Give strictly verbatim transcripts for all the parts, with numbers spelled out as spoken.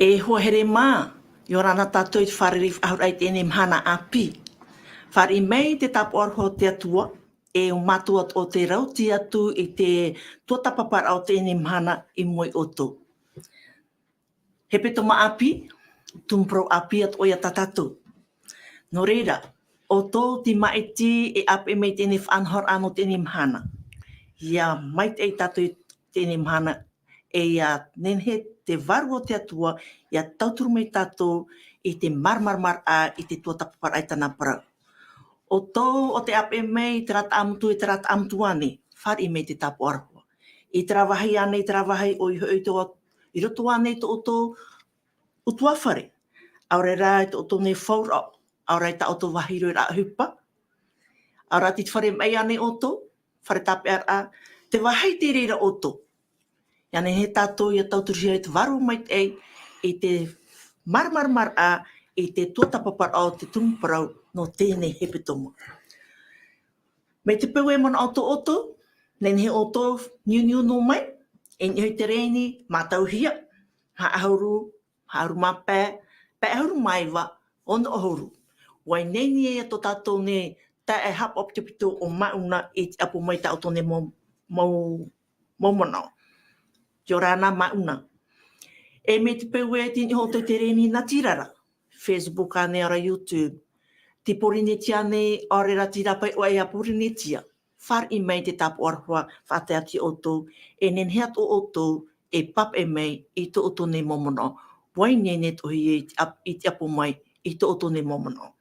E hoa here mā, ʻia ora na tātou i te fārerei faʻahou i teie mahana ʻāpī. Fāriʻi mai te tāpaʻo aroha o te Atua, e ʻo mātou atoʻa te rauti atu i te tuatāpaparaʻa o teie mahana i mua ia ʻoutou. Hepetoma ʻāpī, tumu parau ʻāpī atoʻa ia tā tātou. Nō reira, ʻoutou tei māʻiti e ʻāpeʻe mai i teie faʻanahoraʻa nō teie mahana. ʻIa maitaʻi tātou i teie mahana, e ʻia nehenehe te Vārua o te Atua, ʻia tauturu mai tātou i te māramaramaraʻa i te tuatāpaparaʻa i tāna parau. ʻOutou ʻo tē ʻāpeʻe mai i terā taʻamotu, i terā taʻamotu ānei, fāriʻi mai te tāpaʻo aroha. I terā vāhi ānei, i terā vāhi ʻoia hoʻi i tō, i roto ānei i tō ʻoutou ʻutuāfare. ʻAore rā i tō ʻoutou nei fauraʻo, ʻaore rā i tā ʻoutou vāhi roiraʻa ʻohipa. ʻAore rā i te fare maʻi ānei ʻoutou, fare tāpeʻaraʻa, te vāhi tei reira ʻoutou. ʻIa nehenehe tātou ʻia tauturuhia e te Vārua Maitaʻi i te māramaramaraʻa, i te tuatāpaparaʻa o te tumu parau nō teie nei hepetoma. Mai te peu e manaʻo atoʻa ʻoutou, nehenehe ʻoutou niuniu noa mai, e niʻa i te rēni, mātauhia, maha ʻahuru, maha ʻahuru mā pae, pae ʻahuru mā iva, ono ʻahuru. ʻUa ineine ia tō tātou nei taeaʻe haʻapaʻo pitopito ʻo Māʻuna i te ʻapo mai i tā ʻoutou nei mau, mau, mau manaʻo. ʻIa ora na Māʻuna. E mai te peu e tei niʻa ʻoutou i te rēni natirara, Facebook ānei ʻaore rā YouTube, tei Pōrīnetia nei ʻaore rā tei rāpae ʻoaʻe ia Pōrīnetia. Fāriʻi mai te tāpaʻo aroha faʻatae atu ia ʻoutou, e nehenehe atoʻa ʻoutou e pāpaʻi mai i tō ʻoutou nei mau manaʻo. ʻUa ineine atoʻa ia i te ʻap-, i te ʻapo mai i tō ʻoutou nei mau manaʻo.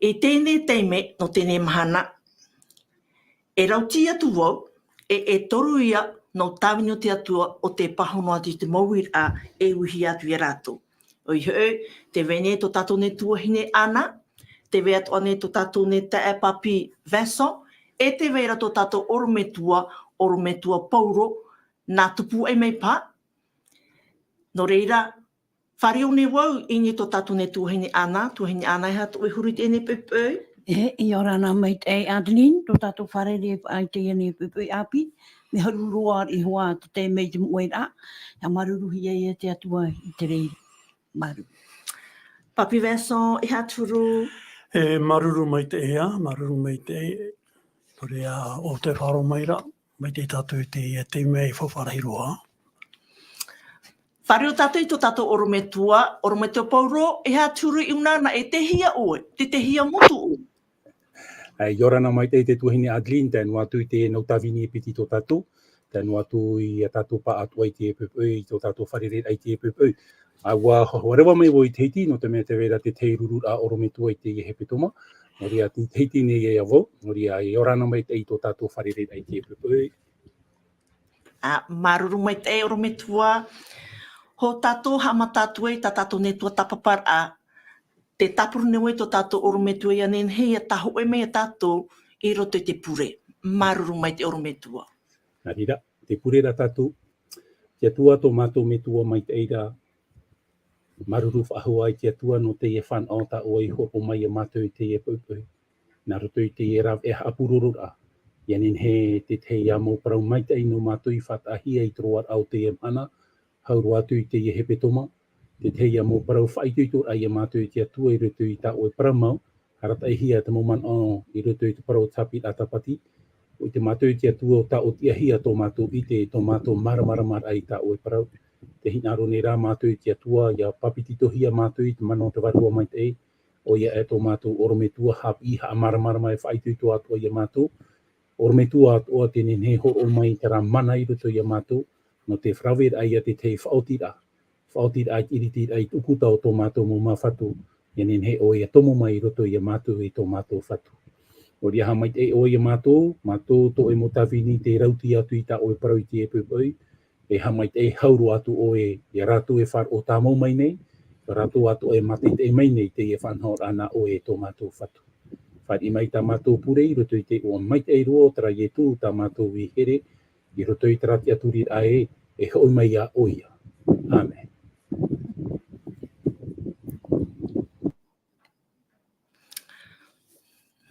I teie nei taime, nō teie nei mahana, e rauti atu vau, e, e toru ia nō tāvini o te Atua ʻo tē pāhono atu i te mau uiraʻa e uihia atu ia rātou. ʻOia hoʻi, tē vai nei tō tātou nei tuahine Ana, tē vai atoʻa nei tō tātou nei taeaʻe pāpī Vincent, e tē vai ra tō tātou ʻorometua, ʻorometua Paulo, nā Tupuaʻi mai paha. Nō reira, fāriu nei vau i niʻa i tō tātou nei tuahine Ana, tuahine Ana, e aha tō ʻoe huru i teie nei poʻipoʻi? E, ʻia ora na maitaʻi Adeline, tō tātou fārerei i teie nei poʻipoʻi ʻāpī, mea haru roa i hoa te taime i te moʻe ra, ʻia māuruuruhia ia te Atua i te reira. Māuruuru. Pāpī Vincent, e aha tō huru? E, māuruuru maitaʻi ā, māuruuru maitaʻi, nō reira ʻo tē faʻaroʻo mai ra, maitaʻi tātou i teie taime e faufaʻa rahi roa. Fāriu tātou i tō tātou ʻorometua, ʻorometua Paulo, e aha tō huru i ʻō na, e tei hea ʻoe, tei, tei hea motu ʻoe? ʻIa ora na maitaʻi te tuahine Adeline, tae noa atu i te nau tāvini e piti tō tātou, tae noa atu ia tātou pāʻatoʻa i te poʻipoʻi i tō tātou fārereiraʻa i te poʻipoʻi. ʻA, ʻua, ʻua reva mai vau i Tahiti, nō te mea tē vai ra te tahi rururaʻa ʻorometua i teie hepetoma, nō reira tei Tahiti nei ia vau, nō reira ʻia ora na maitaʻi i tō tātou fārereiraʻa i te poʻipoʻi. ʻA, māuruuru maitaʻi ʻorometua, hou tātou haʻamata atu ai tā tātou nei tuatāpaparaʻa, tē tāpura nei vau i tō tātou ʻorometua ʻia nehenehe ʻia tāhōʻē mai ia tātou i roto i te pure. Māuruuru maitaʻi ʻorometua. Nā reira, tē pure ra tātou, te Atua tō mātou Metua maitaʻi ra, māuruuru faʻahou i te Atua nō teie fānaʻo tā ʻoe i hōroʻa mai ia mātou i teie poʻipoʻi. Nā roto i teie rāveʻa haʻapurororaʻa, ʻia nehenehe te tahi ā mau parau maitaʻi nō mātou i faʻataʻahia i te roaraʻa o teie mahana, hau roa atu i teie hepetoma, te tahi ā mau parau faʻaitoitoraʻa ia mātou i te Atua i roto i tā ʻoe parau mau, arataʻihia te mau manaʻo i roto i te parau o te haʻapiʻiraʻa Tāpati, ʻo ʻite mātou i te Atua ʻo tāʻotiʻahia tō mātou ʻite, tō mātou māramaramaraʻa i tā ʻoe parau, tē hinaʻaro nei rā mātou i te Atua, ʻia pāpetitohia mātou i te mana o te Vārua Maitaʻi, ʻoia e tō mātou ʻorometua haʻapiʻi, haʻamāramarama e faʻaitoito atoʻa ia mātou, ʻorometua atoʻa tē nehenehe e hōroʻa mai i terā mana i roto ia mātou, nō te faʻaraveraʻa ia te tahi faʻaotiraʻa, faʻaotiraʻa i te ʻiritiraʻa i te ʻūputa o tō mātou mau māfatu, ʻia nehenehe ʻoe ʻia tomo mai i roto ia mātou e tō mātou Fatu. Nō reira haʻamaitaʻi ʻoe ia mātou, mātou tō ʻoe mau tāvini tē rauti atu i tā ʻoe parau i teie poʻipoʻi, e haʻamaitaʻi hau roa atu ʻoe ia rātou e faʻaroʻo tāmau mai nei, ia rātou atoʻa e mātaʻitaʻi mai nei i teie faʻanahoraʻa nā ʻoe e tō mātou Fatu. Fāriʻi mai tā mātou pure i roto i te iʻoa maitaʻi roa o terā Ietu tā mātou i here, i roto i terā tiʻaturiraʻa ē, e hoʻi mai iā ʻoia. ʻĀmene.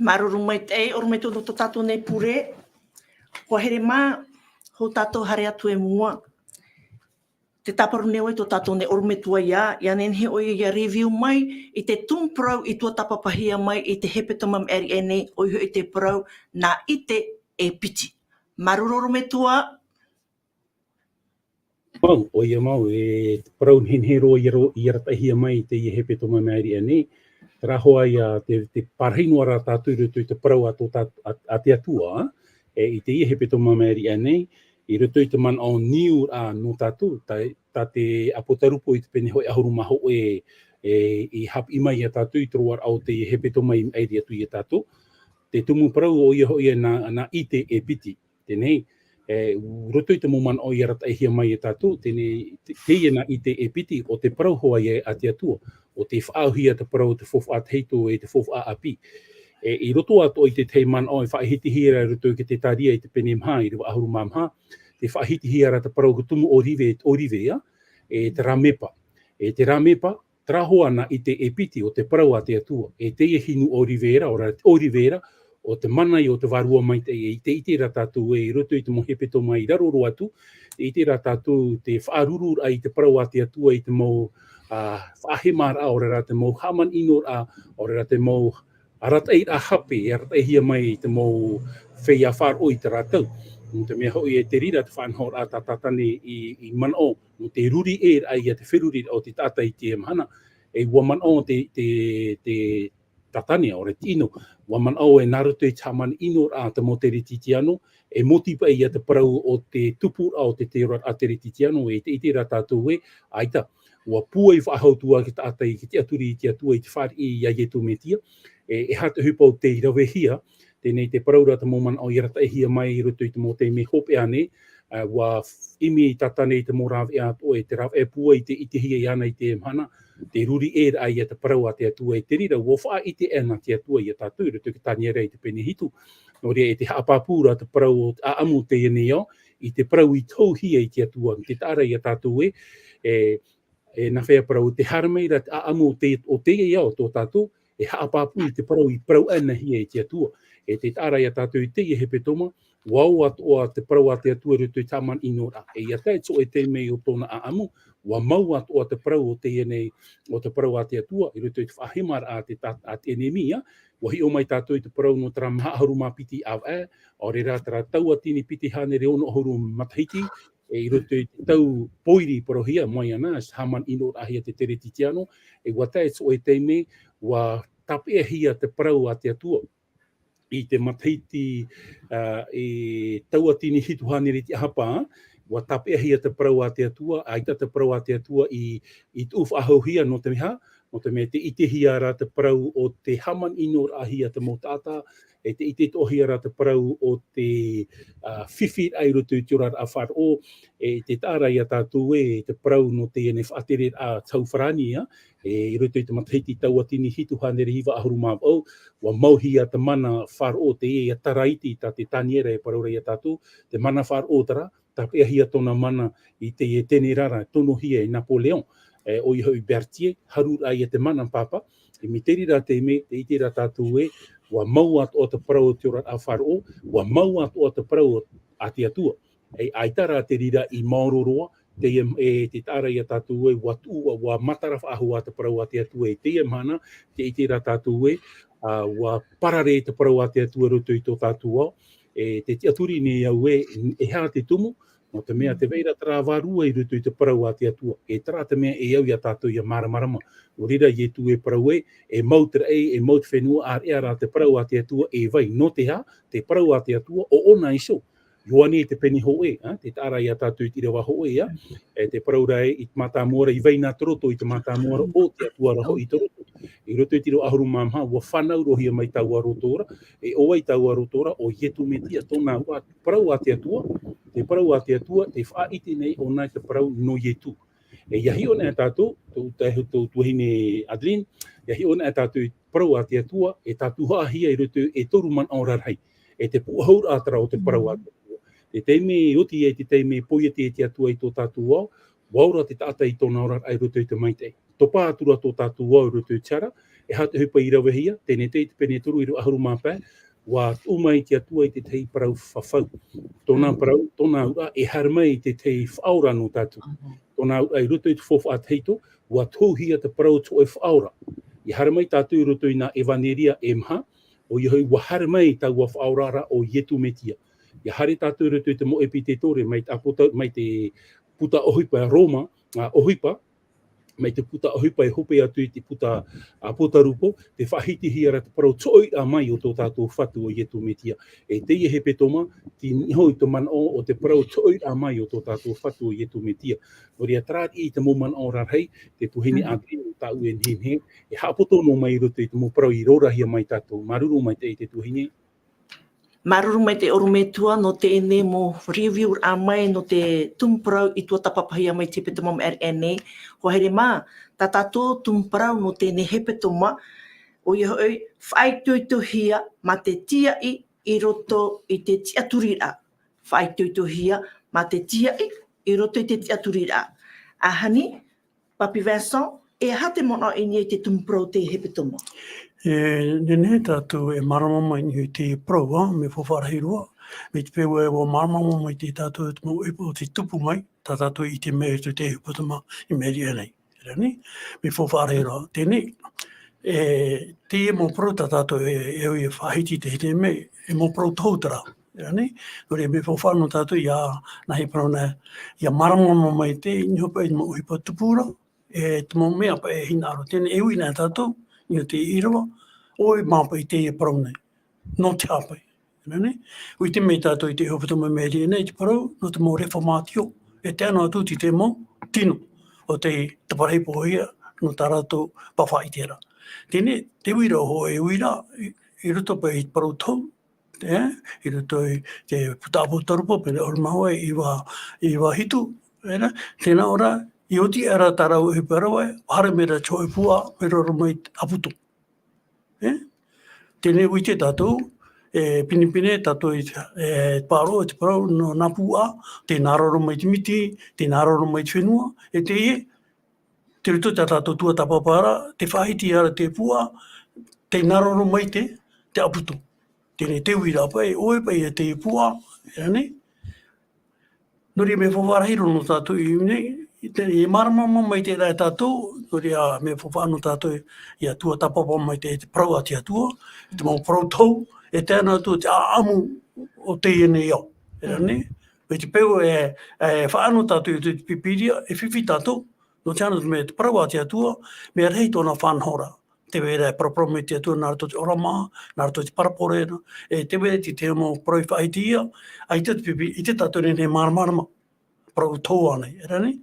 Māuruuru maitaʻi, ʻorometua nō tō tātou nei pure. Hoa here mā, hou tātou haere atu i mua. Te tāparu nei au tō tātou nei ʻorometua ia, ia nehenehe ʻoia ia review mai i te tumu parau i tuatāpapahia mai i te hepetoma maʻiri aʻe nei, ʻoia hoʻi te parau nā ʻite e piti. Māuruuru ʻorometua. Mau, ʻoia mau, e parau nehenehe roa ia ro-, ia arataʻihia mai i teie hepetoma maʻiri aʻe nei, terā hoʻi ia te, te parahi noa ra tātou i roto i te parau a tō tā-, a, a te Atua, e, i teie hepetoma maʻiri aʻe nei, i roto i te manaʻo niu ra nō tātou, tā, tā te ʻApotarupo i te pene hoʻi ʻahuru mā hōʻē, e, i haʻapiʻi mai ia tātou i te roaraʻa o te hepetoma i maʻiri atu ia tātou. Te tumu parau ʻoia hoʻi nā, nā ʻite e piti. Teie nei, e, roto i te mau manaʻo i arataʻihia mai ia tātou, teie nei, te, teie nā ʻite e piti, ʻo te parau hoʻi a te Atua, ʻo tē faʻaauhia te parau o te faufaʻa tahito e te faufaʻa ʻāpī. E, i roto atoʻa i te tahi manaʻo e faʻahitihia ra i roto i te Zekaria i te pene maha, ʻīrava ʻahuru mā maha, tē faʻahitihia ra te parau o te tumu ʻōrive, ʻōrive, ā, e te ramepa. E te ramepa, terā hoʻi nā ʻite e piti ʻo te parau a te Atua. E teie hinu ʻōrive ra, ʻo te ʻōrive ra, ʻo te mana ia o te Vārua Maitaʻi, e tē ʻite ra tātou ē, i roto i te mau hepetoma i raro roa atu, tē ʻite ra tātou te faʻaruru ra i te parau a te Atua i te mau, ā, faʻahemaraʻa, ʻaore rā te mau haʻamanaʻoraʻa, ʻaore rā te mau arataʻiraʻa hape, e arataʻihia mai i te mau feiā faʻaroʻo i terā tau. Nō te mea hoʻi e te reira te faʻanahoraʻa tā Satane i, i manaʻo, nō te ruri ʻē ra ia te feruriraʻa o te taʻata i teie mahana. E ʻua manaʻo te, te, te Satane, ʻaore te ʻino, ʻua manaʻo ē nā roto i te haʻamanaʻoraʻa a te mau Teretitiano, e moti paʻi ia te parau o te tupuraʻa o te, te oraraʻa Teretitiano, e tē ʻite ra tātou ē, ʻaita, ʻua pūai faʻahou atu ā te taʻata i te tiʻaturi i te Atua i te fāriʻi ia Iesu Mesia, e, e aha te ʻohipa ʻo tei ravehia, teie nei te parau ra te mau manaʻo i arataʻihia mai i roto i te mau taime hopeʻa nei, ā, ʻua ʻimi Satane i te mau rāveʻa atoʻa, e te rāveʻa pūai tē ʻitehia iāna i teie mahana, tē ruri ʻē ra ia te parau a te Atua, e te reira, ʻua faʻaʻite aʻe na te Atua ia tātou i roto i te Taniera i te pene hitu. Nō reira, e tē haʻapāpū ra te parau o te ʻāʻamu o teie nei ao, i te parau i tohuhia e te Atua, tē taʻa ra ia tātou ē, e, e nāfea parau, tē haere mai ra te ʻāʻamu o te, o teie ao tō tātou, e haʻapāpū i te parau i parau aʻenahia e te Atua. E tē taʻa ra ia tātou i teie hepetoma, ʻua ʻō atoʻa te parau a te Atua i roto i te haʻamanaʻoraʻa. E ʻia tae atu ē i te mea o tōna ʻāʻamu, ʻua mau atoʻa te parau o teie nei, o te parau a te Atua, i roto i te faʻahemaraʻa a te ta-, a te ʻenemi, ā, ʻua hiʻo mai tātou i te parau nō terā maha ʻahuru mā piti ʻāvaʻe, ʻaore rā terā tauatini piti hānere ono ʻahuru matahiti, e i roto i te tau pōiri parauhia mai ana, e haʻamanaʻoraʻahia te Teretitiano, e ʻua tae atu ē i te mea, ʻua tāpeʻahia te parau a te Atua. I te matahiti, ā, e tauatini hitu hānere i te ʻahapa, ʻua tāpeʻahia te parau a te Atua, ʻaita te parau a te Atua i, i tuʻu faʻahouhia nō te mea, nō te mea tē ʻitehia ra te parau o te haʻamanaʻoraʻahia te mau taʻata, e tē ʻite atoʻahia ra te parau o te, ā, fifi ra i roto i te oraraʻa a Faraō, e tē taʻa ra ia tātou ē, te parau nō teie nei faʻatereraʻa tau farāni, ā, e, i roto i te matahiti tauatini hitu hānere iva ʻahuru mā vaʻu, ʻua mauhia te mana a Faraō, teie ia Taraiti tā te Taniera e parau ra ia tātou, te mana a Faraō terā, tāpeʻahia tōna mana i teie tenera ra, tonohia e Napoléon, e, ʻoia hoʻi Berthier, haru ra ia te mana pāpā, e mai te reira te mea, tē ʻite ra tātou ē, ʻua mau atoʻa te parau o te oraraʻa a Faraō, ʻua mau atoʻa te parau a te Atua. E, ʻaita rā te reira i maoro roa, teie, e, tē taʻa ra ia tātou ē, ʻua tuʻu, ʻua, ʻua matara faʻahou ā te parau a te Atua i teie mahana, tē ʻite ra tātou ē, ā, ʻua parare te parau a te Atua i roto i tō tātou ao, e, tē tiʻaturi nei au ē, e aha te tumu, nō te mea tē vai ra terā vārua i roto i te parau a te Atua, e terā te mea e au ia tātou ʻia māramarama. Nō reira Iesu e parau ē, e mau te raʻi, e mau te fenua, ʻāreʻa rā te parau a te Atua e vai, nō te aha, te parau a te Atua, ʻo ʻōna iho. Ioane i te pene hōʻē, ā, tē taʻa ra ia tātou i te ʻīrava hōʻē, ā, e te parau ra ē, i te mātāmua ra i vai nā te roto, i te mātāmua ra ʻo te Atua ra hoʻi i te roto. I roto i te ʻīrava ʻahuru mā maha, ʻua fānau roa hia mai taua roto ra, e ʻo vai taua roto ra, ʻo Iesu Mesia, tōna ua-, parau a te Atua, te parau a te Atua, tē faʻaʻite nei ʻōna i te parau nō Iesu. E ʻia hiʻo ana tātou, tō, tō, tō tuahine Adeline, ʻia hiʻo ana tātou i te parau a te Atua, e tātuhahia i roto e toru manaʻo rarahi. E te pūʻohuraʻa terā o te parau a te Atua. Te taime, oti ai te taime e poiete ai te Atua i tō tātou ao, ʻua ora te taʻata i tōna oraraʻa i roto i te maitaʻi. Topa atu ra tō tātou ao i roto i te hara, e aha te ʻohipa i ravehia, Tenete i te pene toru ʻīrava ʻahuru mā pae, ʻua tuʻu mai te Atua i te tahi parau fafau. Tōna parau, tōna auraʻa, e haere mai i te tahi faʻaora nō tātou. Nā, i roto i te faufaʻa tahito, ʻua tohuhia te parau o te hōʻē faʻaora. ʻIa haere mai tātou i roto i nā ʻevaneria e maha, ʻoia hoʻi, ʻua haere mai taua faʻaoraraʻa o Iesu Mesia. ʻIa haere tātou i roto i te mau ʻepitetore, mai te ʻapota-, mai te puta ʻohipa Roma, ā, ʻohipa, mai te puta ʻohipa e hope atu i te puta Apotarupo, tē faʻahitihia ra te parau toʻoiraʻa mai o tō tātou Fatu o Iesu Mesia. E teie hepetoma, tei niʻa hoʻi te manaʻo o te parau toʻoiraʻa mai o tō tātou Fatu o Iesu Mesia. Nō reira, terā riʻi te mau manaʻo rarahi, te tuahine Adeline, tāʻu e nehenehe, e haʻapoto noa mai i roto i te mau parau i rōrahia mai tātou. Māuruuru maitaʻi te tuahine. Māuruuru maitaʻi ʻorometua nō teie mau review-raʻa mai nō te tumu parau i tuatāpapahia mai i te hepetoma maʻiri aʻe nei. ʻUa haere mā, tā tātou tumu parau nō teie hepetoma, ʻoia hoʻi, faʻaitoitohia mā te tīaʻi i roto i te tiʻaturiraʻa. Faʻaitoitohia mā te tīaʻi i roto i te tiʻaturiraʻa. ʻAhani, Papi Vincent, e aha te manaʻo i niʻa i te tumu parau o teie hepetoma? E nehenehe tātou e mārama mai i niʻa i te parau, ā, mea faufaʻa rahi roa, mai te peu ē ʻua mārama mai tātou i te mau ʻohipa tei tupu mai, tā tātou i ʻite mai i te hepetoma i maʻiri aʻe nei. Terā nei, mea faufaʻa rahi roa. Teie nei, e, teie mau parau tā tātou e, e, e faʻahiti i te, i te mea, e mau parau tohu terā. Terā nei, nō reira mea faufaʻa nō tātou ʻia, nā hea parau nei, ʻia mārama mai i niʻa hoʻi paʻi i te mau ʻohipa tupu ra, e te mau mea paʻi e hinaʻaro. Teie nei e uʻi na tātou, i niʻa i te ʻīrava, ʻoia mā paʻi teie parau nei. Nō te aha paʻi. Terā nei, ʻua ʻite mai tātou i te hepetoma i maʻiri aʻe nei te parau, nō te mau reformatio, e tae noa atu i te mau tino, ʻo tei taparahi poʻihia, nō tā rātou pāfaʻaiteraʻa. Teie nei, te uiraʻa hoʻi, e uiraʻa, i, i roto paʻi i te parau tohu, e, i roto i te puta Apotarupo, pene ʻahuru mā vaʻu, iva, iva hitu, e, tē nā ʻō ra, i oti aʻera tā rāua ʻohipa ra, ʻua haere mai ra te hōʻē puaʻa, mea roro mai te ʻaputo. E? Teie nei ʻua ʻite tātou, e, pinepine tātou i, e, pāroʻo, e te parau, nō nā puaʻa, tē nā roro mai te miti, tē nā roro mai te fenua, e teie, tei roto i tā tātou tuatāpapa ra, tē faʻahiti ra te puaʻa, tē nā roro mai te, te ʻaputo. Teie nei te uiraʻa paʻi, ʻoia paʻi ia te puaʻa, e nei. Nō reira mea faufaʻa rahi roa nō tātou i ʻō nei, i te, e mārama mai terā e tātou, nō reira mea faufaʻa nō tātou ʻia tuatāpapa mai te, te parau a te Atua, te mau parau tohu, e tae noa atu te ʻāʻamu o teie nei ao. Terā nei, mai te peu e, e faʻaʻano tātou i te Pīpīria, e fifi tātou, nō te aha, nō te mea te parau a te Atua, mea rahi tōna faʻanahoraʻa. Tē vai ra e paraparau mai te Atua nā roto i te ʻōrama, nā roto i te parabole, e tē vai ra te, te mau parau i faʻahitihia, ʻaita te Pīpī-, ʻaita tātou e nehenehe e māramarama. Parau tohu ānei, terā nei?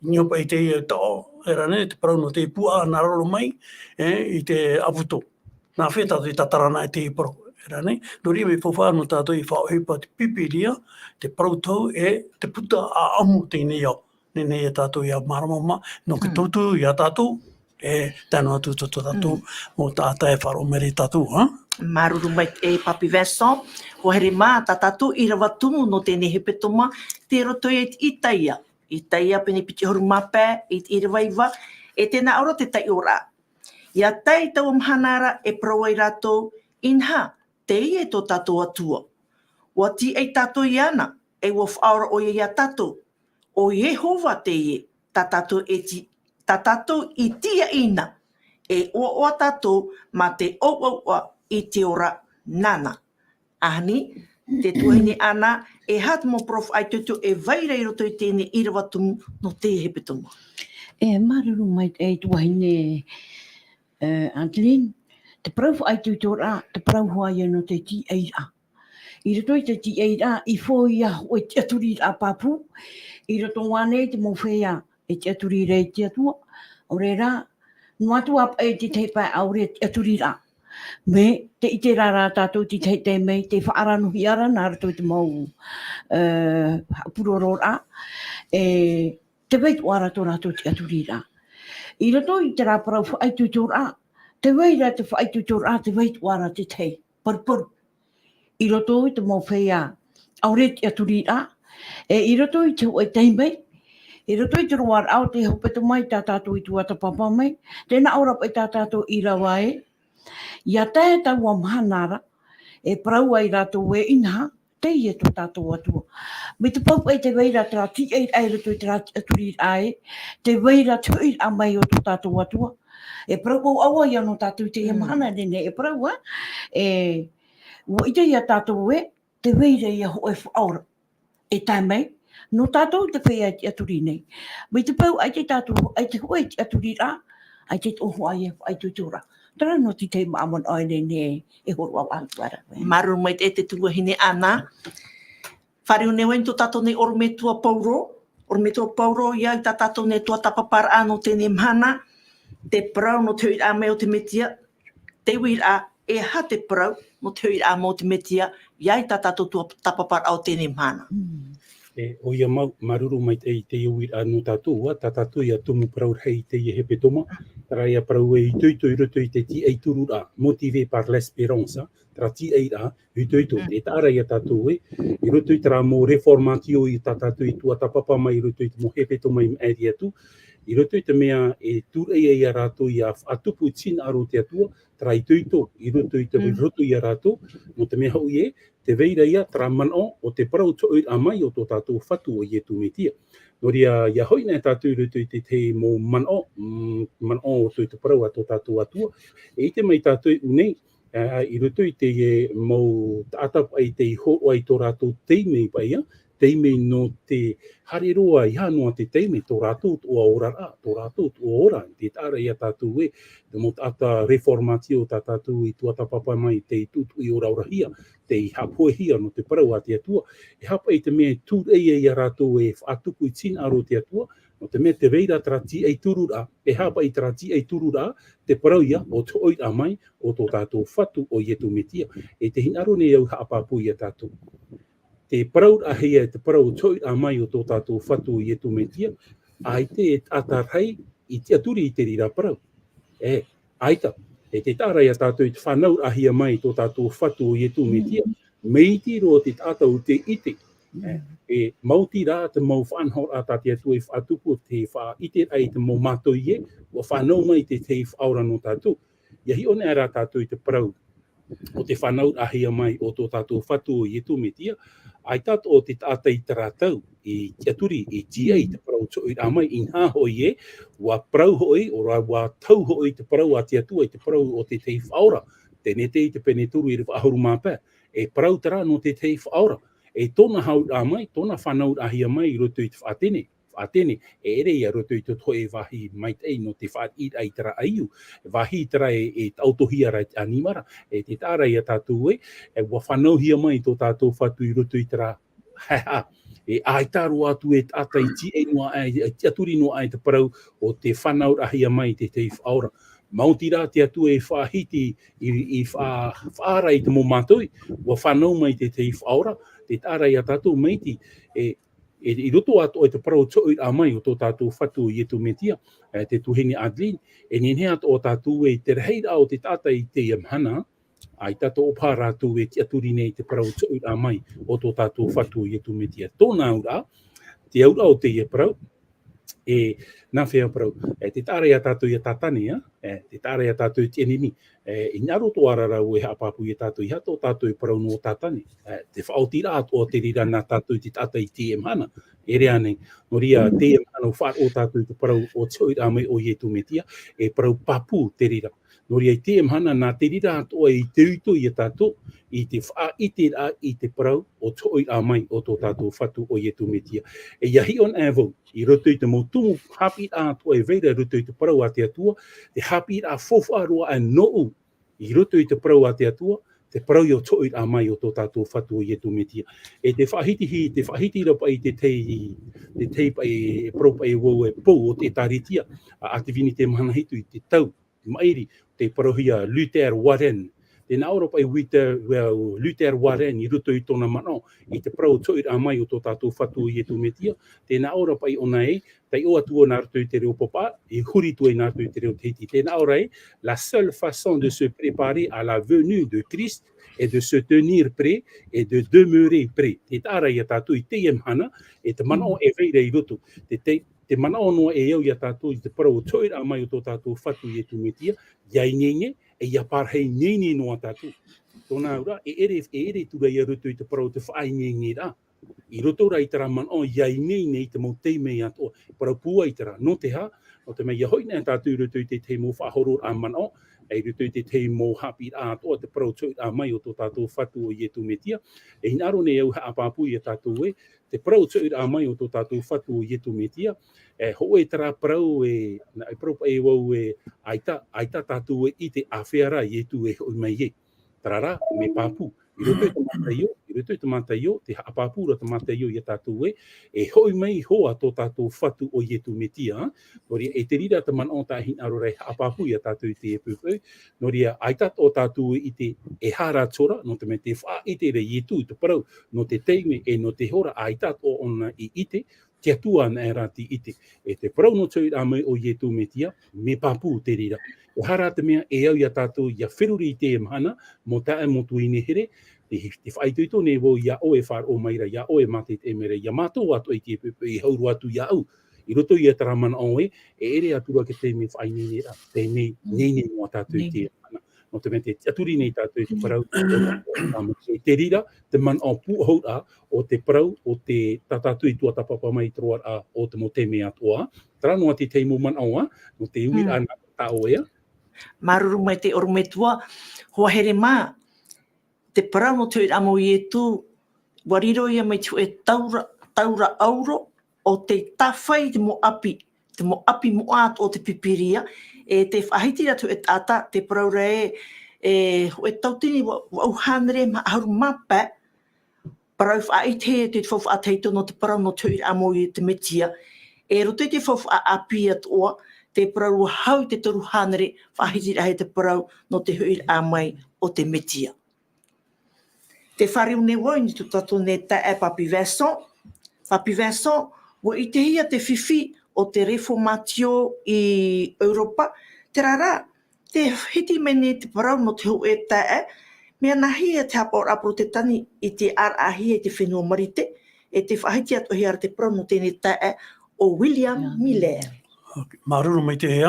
I niʻa paʻi i te taʻo, terā nei, te parau nō te puaʻa nā roro mai, e, i te ʻaputo. Nā hea tātou i tātara na i te parau, terā nei? Nō reira mea faufaʻa nō tātou ʻia faʻaʻohipa te Pīpīria, te parau tohu e te puta ʻāʻamu o teie nei ao. Nehenehe ia tātou ʻia māramarama, nō te tauturu ia tātou, e tae noa atu tō, tō tātou mau taʻata e faʻaroʻo mai ra ia tātou, ha? Māuruuru maitaʻi Papi Vincent, ʻua haere mā tā tātou ʻīrava tumu nō teie hepetoma, tei roto ia i te Isaia. Isaia pene piti ʻahuru mā pae, i te ʻīrava iva, e tē nā ʻō ra te taiʻoraʻa. ʻIa tae i taua mahana ra e parau ai rātou, inaha, teie tō tātou Atua. ʻUa tīaʻi tātou iāna, e ʻua faʻaora ʻoia ia tātou. ʻO Iehova teie, tā tātou e ti-, tā tātou i tīaʻi na, e ʻoaʻoa tātou mā te ʻauʻauʻa i te ora nāna. ʻAhani, te tuahine Ana, e aha te mau parau faʻaitoito e vai ra i roto i teie ʻīrava tumu nō teie hepetoma? E, māuruuru maitaʻi tuahine, e, Adeline, te parau faʻaitoitoraʻa, te parau hoʻi ia nō te tīaʻiraʻa. I roto i te tīaʻiraʻa, i fō ia hōʻē tiʻaturiraʻa pāpū, i roto ānei te mau feiā e tiʻaturi ra i te Atua, ʻaore rā, noa atu ā paʻi te tahi pae ʻaore tiʻaturiraʻa. Mea, tē ʻite ra tātou te tahi taime, tē faʻaranohia ra nā roto i te mau, e, haʻapurororaʻa, e, tē vai atoʻa ra tō rātou tiʻaturiraʻa. I roto i terā parau faʻaitoitoraʻa, tē vai ra te faʻaitoitoraʻa, tē vai atoʻa ra te tahi paruparu. I roto i te mau feiā ʻaore tiʻaturiraʻa, e i roto i te hōʻē taime, i roto i te roaraʻa o te hepetoma tā tātou i tuatāpapa mai, tē nā ʻō ra paʻi tā tātou ʻīrava ē, ʻia tae taua mahana ra, e parau ai rātou ē inaha, teie tō tātou Atua. Mai te pau paʻi te vai ra terā tiʻairaʻa i roto i terā tiʻaturiraʻa ē, te vai ra te hoʻiraʻa mai o tō tātou Atua. E parau ʻauʻaua ia nō tātou i teie mahana nei, e parau, ā, e, ʻua ʻite ia tātou ē, te vai ra ia hōʻē faʻaora e tae mai nō tātou te feiā e tiʻaturi nei. Mai te pau, ʻaita tātou, ʻaita hōʻē tiʻaturiraʻa, ʻaita tō hōʻē ia faʻaitoitoraʻa. Terā nō te tahi manaʻo ʻoia nei e hōroʻa atu ra. Māuruuru maitaʻi te tuahine Ana. Fāriu nei vau i tō tātou nei ʻorometua Paulo, ʻorometua Paulo, ʻia au i tā tātou nei tuatāpaparaʻa nō teie mahana, te parau nō te hoʻiraʻa mai o te Metia, te uiraʻa, e aha te parau nō te hoʻiraʻa mai o te Metia, ʻia au i tā tātou tuatāpaparaʻa o teie mahana. Mm. E, ʻoia mau, māuruuru maitaʻi i te uiraʻa nō tātou, ā, tā tātou ia tumu parau rahi i teie hepetoma, terā ia parau e itoito i roto i te tiʻaturiraʻa, motivé par l'espérance, terā tiʻairaʻa, itoito, Mm. e taʻa ra ia tātou ē, i roto i terā mau reformatio i tā tātou i tuatāpapa mai i roto i te mau hepetoma i maʻiri atu, i roto i te mea e tūraʻi ai ia rātou ʻia faʻatupu i te hinaʻaro o te Atua, terā itoito, i roto i te Mm. roto ia rātou, nō te mea hoʻi ē, te vai ra ia, terā manaʻo o te parau o te hoʻiraʻa mai o tō tātou Fatu ʻo Ietu Metia. Nō reira, ʻia hoʻi nei tātou i roto i te, te mau manaʻo, mm, manaʻo o tō te parau a tō tātou Atua, e ʻite mai tātou i ʻō nei, ā, i roto i te, e, mau taʻata paʻi tei hōroʻa i tō rātou taime paʻi, ā, taime nō te haere roa i hea noa te taime, tō rātou tuʻu oraraʻa, tō rātou tuʻu ora, tē taʻa ra ia tātou ē, te mau taʻata reformatio tā tātou i tuatāpapa mai, tei tuʻutuʻu oraorahia, tei haʻapohehia nō te parau a te Atua, e aha paʻi te mea e tūraʻi ai ia rātou e faʻatupu i te hinaʻaro o te Atua, nō te mea te vai ra terā tiʻaturiraʻa, e aha paʻi terā tiʻaturiraʻa, te parau ia o te hoʻiraʻa mai o tō tātou Fatu ʻo Ietu Metia. E te hinaʻaro nei au haʻapāpū ia tātou. Te parau rahi ia, te parau o te hoʻiraʻa mai o tō tātou Fatu ʻo Ietu Metia, ʻaita e taʻata rahi i tiʻaturi i te reira parau. E, ʻaita, e tē taʻa ra ia tātou i te fānauraʻahia mai tō tātou Fatu ʻo Ietu Metia, mai te roa te taʻata ʻo tē ʻite. E, e maoti rā te mau faʻanahoraʻa tā te Atua i faʻatupu, te faʻaʻiteraʻa i te mau mātoi ē, ʻua fānau mai te, te faʻaora nō tātou. ʻIa hiʻo nei rā tātou i te parau o te fānauraʻahia mai o tō tātou Fatu ʻo Ietu Metia, ʻaita atoʻa te taʻata i terā tau, i tiʻaturi, i tiʻa i te parau o te hoʻiraʻa mai, inaha hoʻi ē, ʻua parau hoʻi, ʻo rā, ʻua tau hoʻi te parau a te Atua, i te parau o te tahi faʻaora, Tenete i te pene toru ʻīrava ʻahuru mā pae, e parau terā nō te tahi faʻaora, e tōna hauraʻa mai, tōna fānauraʻahia mai i roto i te faʻatene, faʻatene, e ʻere ia roto i te hōʻē vāhi maitaʻi nō te fāriʻiraʻa i terā ʻaiū, vāhi terā e, e taʻotohia ra i te ʻanimara, e tē taʻa ra ia tātou ē, e ʻua fānauhia mai tō tātou Fatu i roto i terā, e ʻaita roa atu e taʻata i tiʻa noa aʻe, e tiʻaturi noa aʻe i te parau o te fānauraʻahia mai i te tahi faʻaora. Maoti rā te Atua e faʻahiti i, i faʻa-, faʻaara i te mau mātoi, ʻua fānau mai te tahi faʻaora, tē taʻa ra ia tātou maitaʻi, e, e, i roto atoʻa i te parau o te hoʻiraʻa mai o tō tātou Fatu ʻo Ietu Metia, e, te tuahine Adeline, e nehenehe atoʻa tātou ē, te rahiraʻa o te taʻata i teie mahana, ʻaita atoʻa paha rātou e tiʻaturi nei i te parau o te hoʻiraʻa mai o tō tātou Fatu ʻo Ietu Metia. Tōna auraʻa, te auraʻa o teie parau, e, nā fea parau, e, tē taʻa ra ia tātou ʻia tātane, ā, e, tē taʻa ra ia tātou i te ʻenemi, e, i hinaʻaro atoʻa ra rāua e haʻapāpū ia tātou, ʻeiaha tō tātou e parau nō tātane, e, te faʻaotiraʻa atoʻa te reira nā tātou i te taʻata i teie mahana, e ʻere ānei, nō reira, teie mahana ʻua faʻaroʻo tātou i te parau o te hoʻiraʻa mai o Ietu Metia, e parau pāpū te reira. Nō reira, i teie mahana, nā te reira atoʻa e itoito ia tātou i te faʻaʻiteraʻa i te parau o te hoʻiraʻa mai o tō tātou Fatu ʻo Ietu Metia. E ʻia hiʻo anaʻe vau, i roto i te mau tumu haʻapiʻiraʻa atoʻa e vai ra i roto i te parau a te Atua, te haʻapiʻiraʻa faufaʻa roa aʻe nōʻu, i roto i te parau a te Atua, te parau ia o te hoʻiraʻa mai o tō tātou Fatu ʻo Ietu Metia. E te faʻahiti, te faʻahiti ra paʻi te tahi, te tahi paʻi, e parau paʻi vau e pou o te ʻĒtārētia, a, a te Vīnite Mahana Hitu i te tau maʻiri, tei parauhia Luther Warren. Tē nā ʻō ra paʻi Luther, well, Luther Warren i roto i tōna manaʻo, i te parau o te hoʻiraʻa mai o tō tātou Fatu ʻo Ietu Metia, tē nā ʻō ra paʻi ʻōna ē, taiʻo atu ā nā roto i te reo pāpā, e huri atu ai nā roto i te reo Tahiti. Tē nā ʻō ra ē, la seule façon de se préparer à la venue de Christ est de se tenir prêt et de demeurer prêt. Tē taʻa ra ia tātou i teie mahana, e te manaʻo e vai ra i roto. Te, te, te manaʻo noa e au ia tātou i te parau o te hoʻiraʻa mai o tō tātou Fatu ʻo Ietu Metia, ʻia ineine, e ʻia parahi ineine noa tātou. Tōna auraʻa, e ʻere, e ʻere atu ra i roto i te parau o te faʻaineineraʻa. I roto rā i terā manaʻo, ʻia ineine i te mau taime atoʻa. Parau pūai terā, nō te aha, nō te mea ʻia hoʻi na tātou i roto i te tahi mau faʻahororaʻa manaʻo, e i roto i te tahi mau haʻapiʻiraʻa atoʻa, te parau o te hoʻiraʻa mai o tō tātou Fatu ʻo Iesu Mesia. E hinaʻaro nei au e haʻapāpū ia tātou ē, te parau o te hoʻiraʻa mai o tō tātou Fatu ʻo Iesu Mesia, e hōʻē terā parau e, nā, e parau paʻi vau ē, ʻaita, ʻaita tātou e ʻite āfea rā Iesu e hoʻi mai ē. Terā rā, mea pāpū. I roto i te Mataio, i roto i te Mataio, tē haʻapāpū ra te Mataio ia tātou ē, e hoʻi mai hoʻi tō tātou Fatu ʻo Iesu Mesia, nō reira, e te reira te manaʻo tā e hinaʻaro ra e haʻapāpū ia tātou i teie poʻipoʻi, nō reira, ʻaita tō tātou e ʻite, e aha rā te hora, nō te mea tē faʻaʻite ra Iesu i te parau, nō te taime, e nō te hora, ʻaita tō ʻōna i ʻite, te Atua anaʻe rā tei ʻite. E te parau nō te hoʻiraʻa mai o Iesu Mesia, mea pāpū te reira. E aha rā te mea e au ia tātou ʻia feruri i teie mahana, mau taeaʻe, mau tuahine here, tē, tē faʻaitoito nei vau ia ʻoe e faʻaroʻo mai ra, ia ʻoe e mātaʻitaʻi mai ra, ia mātou atoʻa i teie poʻipoʻi, e hau roa atu ia au. I roto ia terā manaʻo ē, e ʻere atu ra te taime faʻaineineraʻa, taime ineine noa tātou i teie mahana. Nō te mea tē tiʻaturi nei tātou i te parau, e te reira, te manaʻo pūʻohuraʻa o te parau, o te tā tātou i tuatāpapa mai i te roaraʻa o te mau taime atoʻa. Terā noa te tahi mau manaʻo, nō te uiraʻa nā tā ʻoe. Māuruuru maitaʻi ʻorometua, hoa here mā, te parau nō te hoʻiraʻa mai o Iesu, ʻua riro ia mai te hōʻē taura, taura ʻauro, ʻo tei tāfai te mau ʻapi, te mau ʻapi moʻa atoʻa o te Pīpīria, e tē faʻahiti ra te hōʻē taʻata, tē parau ra ē, e hōʻē tauatini vaʻu, vaʻu hānere maha ʻahuru mā pae, parau faʻaʻite te faufaʻa tahito nō te parau nō te hoʻiraʻa mai o te Mesia. E roto i te faufaʻa ʻāpī atoʻa, tē parau ra hau i te toru hānere, faʻahitiraʻa e te parau nō te hoʻiraʻa mai o te Mesia. Tē fāriu nei vau i niʻa i tō tātou nei taeaʻe Papi Vincent. Papi Vincent, ʻua ʻitehia te fifi o te Reformatio i ʻEuropa, terā rā, tē hiti mai nei te parau nō te hōʻē taeaʻe, mea nāhea te haʻapaʻoraʻa Porotetani i te ʻāraʻahia i te fenua Marite, e tē faʻahiti atoʻa hia ra te parau nō teie taeaʻe ʻo William Miller. Ok, māuruuru maitaʻi ē.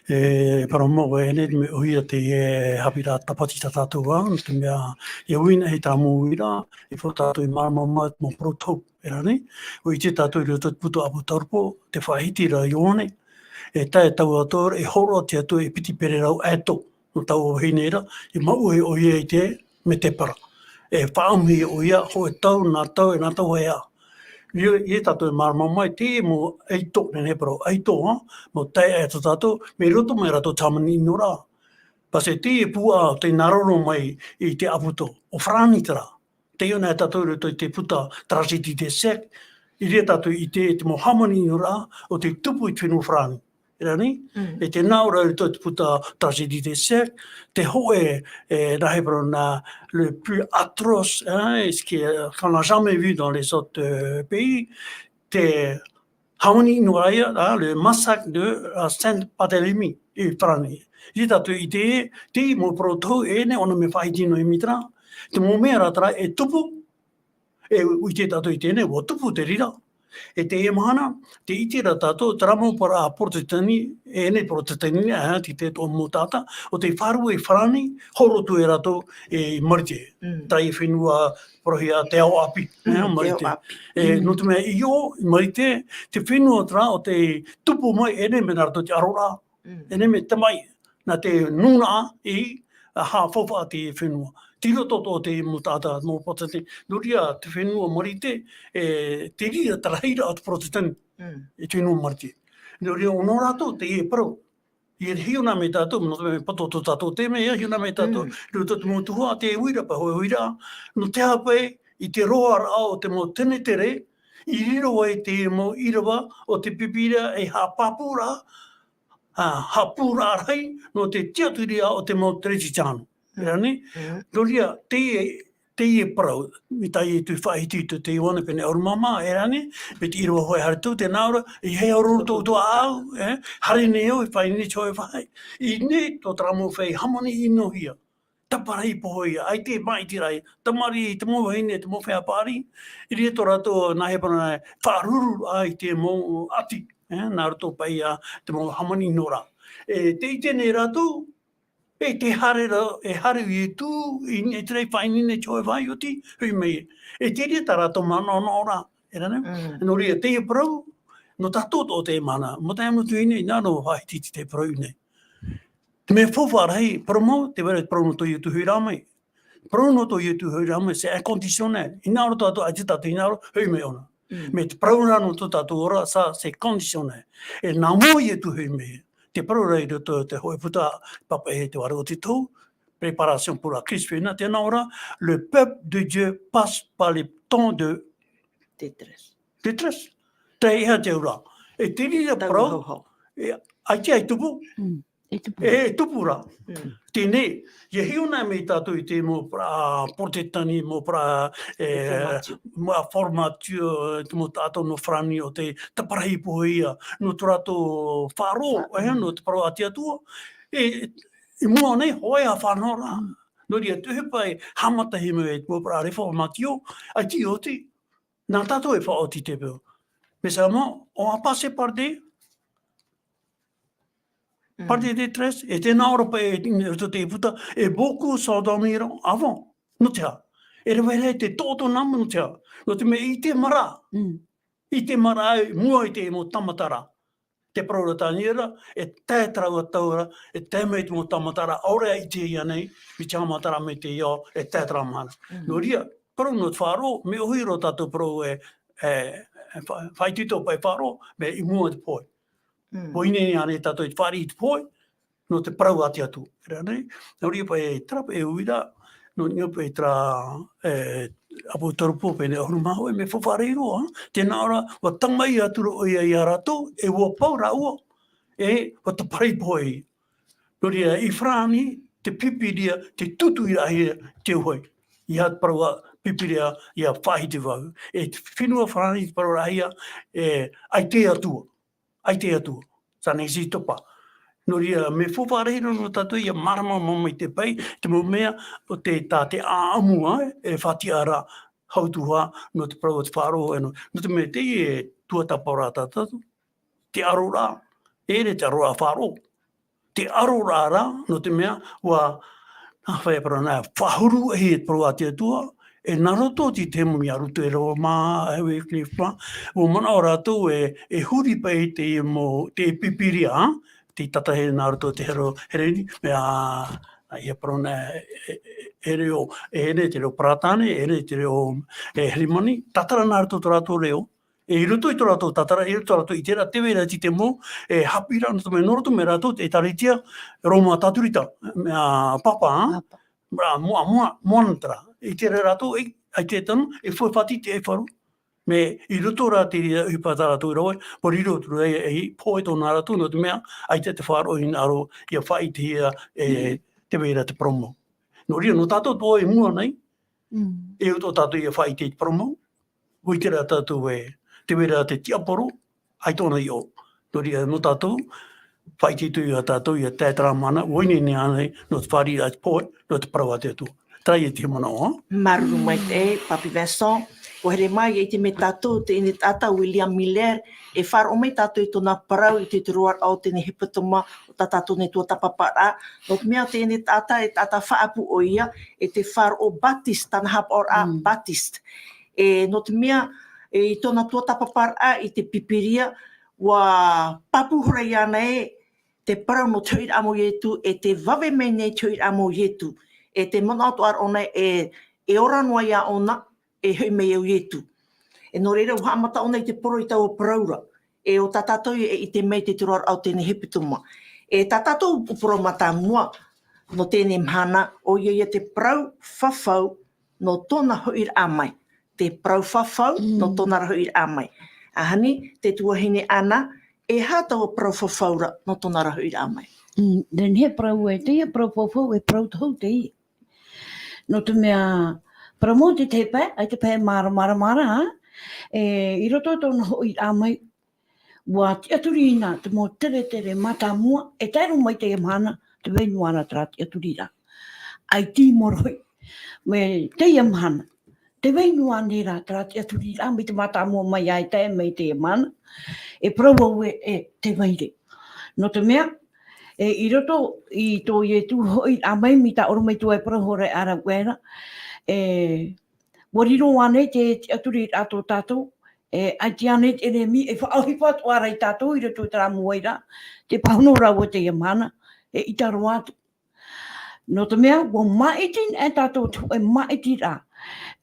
E parau mau e nei, mea ʻohie te, e, haʻapiʻiraʻa tāpati tā tātou, ā, nō te mea, e uiui nei terā mau uiraʻa, e fau tātou e māramarama mau parau tohu, e rā nei, ʻua ʻite tātou i roto i te puta ʻApotarupo, tē faʻahiti ra Ioane, e tae taua atoʻa, e hōroʻa te Atua e piti pererau aito, nō taua vahine ra, e mauʻa ʻoia i te, mai te para. E faʻaʻamuhia ʻoia, hōʻē tau, nā tau, e nā tau hea. ʻIa, ʻia tātou e māramarama mai, te mau aito, nehenehe parau aito, ā, mau taeaʻe tā tātou, mai roto mai rātou te hāmani ʻino ra. Pāse te pūʻohu, tē nā roto mai i te ʻāputa, ʻo Farāni terā. Tē ʻite nei tātou i roto i te puta Tragédie des siècles, i reira tātou i ʻite i te mau hāmani ʻino ra, ʻo tē tupu i te fenua Farāni. E rā nei, e tē nā ʻō ra i roto i te puta Tragédie des siècles, te hōʻē, e, nāhea parau nā, le plus atroce, hein, et ce qui est, qu'on n'a jamais vu dans les autres, euh, pays, te hāmani ʻino ra ïa, ah, le massacre de la Sainte-Barthélemy, i Farāni. I tātou i ʻite, te mau parau tohu e nei, ʻōna mea faʻahiti noa mai terā, te mau mea ra terā e tupu, e ʻite tātou i teie nei, ʻua tupu te reira. E teie mahana, tē ʻite ra tātou, terā mau parau Porotetani, e nei Porotetani, ah, te, te tō mau taʻata, ʻo tē faʻaruʻe i Farāni, horo atu e rātou i Marite. Terā ïa fenua parauhia te ao ʻāpī, eh, Marite. E, nō te mea i ʻō, i Marite, te fenua terā ʻo tē tupu mai, e nei mea nā roto i te ʻaroraʻa, e nei mea tamaʻi, nā te nūnaʻa i, a, haʻafaufaʻa te fenua. Tei roto atoʻa te mau taʻata, mau Porotetani. Nō reira te fenua Marite, e, te reira te rahiraʻa o te Porotetani, i te fenua Marite. Nō reira, ʻo nō rātou teie parau. ʻIa hiʻo na mai tātou, nō te mea pātō tō tātou taime, ʻia hiʻo na mai tātou, i roto i te mau tuhaʻa, te uira paʻi, hōʻē uira, nō te aha paʻi, i te roaraʻa o te mau tenetere, i riro ai te mau ʻīrava o te Pīpīria e haʻapāpū ra, a, haʻapū ra rahi, nō te tiʻaturi o te mau Kerisetiano. E rā nei, nō reira, te, teie parau, mai tā Iesu i faʻahiti i te Ioane pene ʻahuru mā maha, e rā nei, mai te ʻīrava hōʻē haere atu, tē nā ʻō ra, ʻeiaha e horo roto ʻoutou iāʻu, e, haere nei au, e faʻaineine i te hōʻē vāhi. I ʻō nei, tō terā mau feiā hāmani ʻinohia. Taparahi pohe ïa, ʻaita e māʻitiraʻa, tamariʻi, te mau vahine, te mau feiā paʻari, i reira tō rātou, nāhea parau nā, faʻaruru ai te mau ʻati, e, nā roto paʻi ïa, te mau hāmani ʻino ra. E, tē ʻite nei rātou, E te haere ra, e haere Ietu, i nei te rei faʻaineine te hōʻē vāhi oti, hui mai. E te reira tā rātou manaʻonaʻo ra, e rā nei. Mm. Nō reira, teie parau, nō tātou tō te mana, mō te mau tuahine, nā nō Haiti te parau nei. Te mea faufaʻa rahi, parau mau, te vera parau nō tō Ietu hui rā mai. Parau nō tō Ietu hui rā mai, c'est inconditionnel. Hinaʻaro tātou, ʻaita tātou hinaʻaro, hui mai ʻōna. Mm. Mea te parau rā nō tō tātou ora, ça, c'est conditionnel. E nā mua Ietu hui mai. Te parau rā i roto te hōʻē puta, papa e te vārua o te tau, préparation pour la crise féna, tēnā ora, le peuple de Dieu passe par les temps de Détresse. Détresse. Te iha te ura. E te reira Tau parau, hauhau. E, ai te ai tupu. Mm. E tupu. E tupu ra. Mm. Tēnei, ia hiʻo na mai tātou i te mau parau, Porotetani, mau parau, e, Reformatio. Mau Reformatio, te mau taʻata nō Farāni o te taparahi pohe ia, nō tō rātou faʻaroʻo, Fa-, e, mm. Nō te parau a te Atua. E, i mua nei, hōʻē ā faʻanaho ra. Mm. Nō reira, te ʻohipa e haʻamata hia mai te mau parau Reformatio, ʻaita i oti, nā tātou e faʻaoti te peu. Mais seulement, on a passé par des, Mm. par des détresses, e tēnā ora paʻi, e, e roto te puta, et beaucoup s'endormiront avant. Nō te aha? E rave rahi te toʻotoʻo nā mua, nō te aha? Nō te mea i te marae. Mm. I te marae, i mua i te mau tāmataraʻa. Te parau ra tāna ra, e tae terā ua tau ra, e tae mai te mau tāmataraʻa, ʻaore i te ia nei, i te haʻamataraʻa mai te ao, e tae terā mahana. Mm. Nō reira, parau nō te faʻaroʻo, mea ʻohi roa tātou parau e, e, e fa-, faʻaitoito paʻi faʻaroʻo, mea i mua te pohe. Mm. Pohe nei, ānei tātou i te fāriʻi i te pohe, nō te parau a te Atua. Rā nei, nō reira paʻi e terā paʻi e uira, nō, nō paʻi terā, e, ʻāpōsetolo Paula pēnei, ʻahuru mā hōʻē, mea faufaʻa rahi roa, tēnā ora, ʻua tae mai atu ra ʻoia ia rātou, e ʻua pau rāua, e ʻua taparahi pohe. Nō reira, i Farāni, te Pīpīria, te tūtū i rāhia te uahi. I te parau a Pīpīria, ia faʻahiti vau. E te fenua Farāni, te parau rāhia, e, ʻaita e Atua. ʻAita e Atua. Ça n'existe pas. Nō reira, mea faufaʻa rahi roa nō tātou ia mārama mai te pae, te mau mea o te, tā te ʻāʻamu, e, e faʻatiʻa ra hau tuha, nō te parau o te faʻaroʻo, e nō, nō te mea teie e tuatāpapa ra tātou, te ʻaroraʻa, e ʻere te ʻaroraʻa faʻaroʻo. Te ʻaroraʻa ra, nō te mea, ʻua, nā hea e parau na, faʻahuru e te parau a te Atua, e nā roto i te mau mea roto e Roma, e Wycliffe, ʻua manaʻo rātou e, e huri paʻi te mau, te Pīpīria, te tātaʻi nā roto te reo Hereni, mea, ia parau na, e, e, e reo, e reo, te reo Peretāne, e reo, te reo, e, Heremani, tātara nā roto tō rātou reo, e, i roto i tō rātou tātara, i roto rātou i terā, tē vai ra te mau, e, haʻapiʻiraʻa nō te mea, nō roto mai rātou te ʻĒtārētia Roma Katorika, mea, Papa, ā? Papa. Rā, moʻa, moʻa, moʻa nā terā. I terā rātou, e, ʻaita e tano, e faʻaoti te ʻaifaru. Mea, i roto rā te reira ʻohipa tā rātou i rave, ʻua riro atu ra ia, e, pohe tōna rātou, nō te mea, ʻaita te faʻaroʻo hinaʻaro, ia faʻaʻitehia, e, Mm. tē vai ra te parau mau. Nō reira, nō tātou atoʻa i mua nei, Mm. e au tō tātou ia faʻaʻite i te parau mau, ʻua ʻite ra tātou e, tē vai ra te tiaporo, ʻaita ʻōna i ʻō. Nō reira, nō tātou, faʻaitoito ia tātou, ia tae terā mahana, ʻua ineine ānei, nō te fāriʻiraʻa i te pohe, nō te parau a te Atua. Terā ia te manaʻo, ā? Māuruuru maitaʻi, Papi Vincent, ʻua haere mai, ʻia ʻite mai tātou, teie nei taʻata William Miller, e faʻaroʻo mai tātou i tōna parau i te, te roaraʻa o teie nei hepetoma, o tā tātou nei tuatāpaparaʻa. Nō te mea teie nei taʻata, e taʻata faʻaʻapu ʻoia, e te faʻaroʻo Baptiste, tāna haʻapaʻoraʻa Mm. Baptiste. E, nō te mea, e, i tōna tuatāpaparaʻa i te Pīpīria, ʻua pāpū hora iāna ē te parau nō te hoʻiraʻa mai o Ietu, e te vave mai nei te hoʻiraʻa mai o Ietu, e te manaʻo atoʻa ra ʻōna e, e ora noa ia ʻōna, e hoʻi mai ai ʻo Ietu. E nō reira, ʻua haʻamata ʻōna i te poro i taua parau ra, e ʻo tā tātou e ʻite mai te, te roaraʻa o teie nei hepetoma. E tā tātou upoʻo mātāmua, nō teie nei mahana, ʻoia ia te parau fafau, nō tōna hoʻiraʻa mai. Te parau fafau, Mm. nō tōna ra hoʻiraʻa mai. ʻAhani, te tuahine Ana, e aha taua parau fafau ra, nō tōna ra hoʻiraʻa mai? Mm, then he parau e, teie parau fafau e parau tohu teie. Nō te mea, parau mau te, te pae, ʻaita pae māramarama ra, e, i roto i tōna hoʻiraʻa mai, ʻua tiʻaturi na te mau teretere mātāmua, e tae roa mai teie mahana, tē vai noa ra terā tiʻaturiraʻa. ʻAita i morohi. Mai teie mahana, tē vai noa nei ra terā tiʻaturiraʻa, mai te mātāmua mai ā e tae mai teie mahana, e parau au ē, e tē vai ra. Nō te mea, E, i roto i tō Ietu hoʻiraʻa mai, mai tā ʻorometua e parau hora e ʻāraʻuera, e, ʻua riro ānei te tiʻaturiraʻa tō tātou, e, ʻaita ānei te ʻenemi, e faʻaʻohipa atu ā ra ia tātou i roto i terā mau uaina, te pāhono rāua teie mahana, e ʻita roa atu. Nō te mea, ʻua māʻiti nei tātou te hōʻē māʻitiraʻa,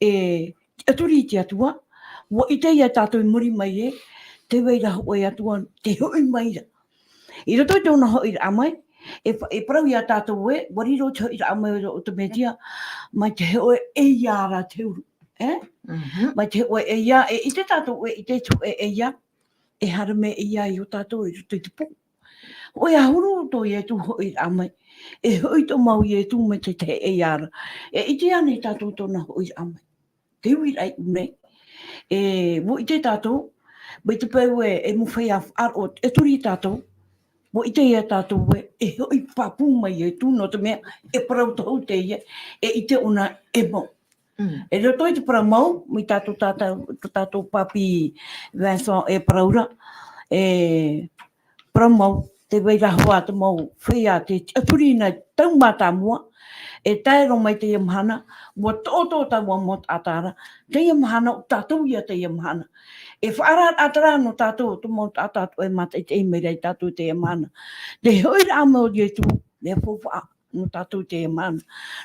e, tiʻaturi i te Atua, ʻua ʻite ia tātou i muri mai ē, tē vai ra hōʻē Atua, tē hoʻi mai ra. I roto i tōna hoʻiraʻa mai, e fa-, e parau ia tātou ē, ʻua riro te hoʻiraʻa mai o, o te Mesia, mai te hōʻē ʻeiā ra te huru. E? Mhm. Mai te hōʻē ʻeiā, e ʻite tātou ē, ʻite te hōʻē ʻeiā, e haere mai ʻeiā iā tātou i roto i te pō. Hōʻē ʻahuru tō Ietu hoʻiraʻa mai, e hoʻi tō mau Ietu mai te tahi ʻeiā ra. E ʻite ānei tātou tōna hoʻiraʻa mai. Te uiraʻa i ʻō nei. E, ʻua ʻite tātou, mai te peu ē, e mau feiā faʻaroʻo, e tiʻaturi tātou, ʻua ʻite ia tātou ē, e hoʻi pāpū mai Ietu, nō te mea, e parau tohu teie, e ʻite ʻōna e mau. Mm. I roto i te parau mau, mai tā tō tātou, tō tātou pāpī Vincent e parau ra, e, parau mau, tē vai ra hoʻi te mau feiā, tē tiʻaturi nei tau mātāmua, e tae roa mai teie mahana, ʻua toʻotoʻo taua mau taʻata ra, teie mahana, ʻo tātou ia teie mahana. E faʻaararaʻa terā nō tātou, te mau taʻata atoʻa e mātaʻitaʻi mai ra ia tātou teie mahana. Te hoʻiraʻa mai o Ietu, e faufaʻa nō tātou teie mahana.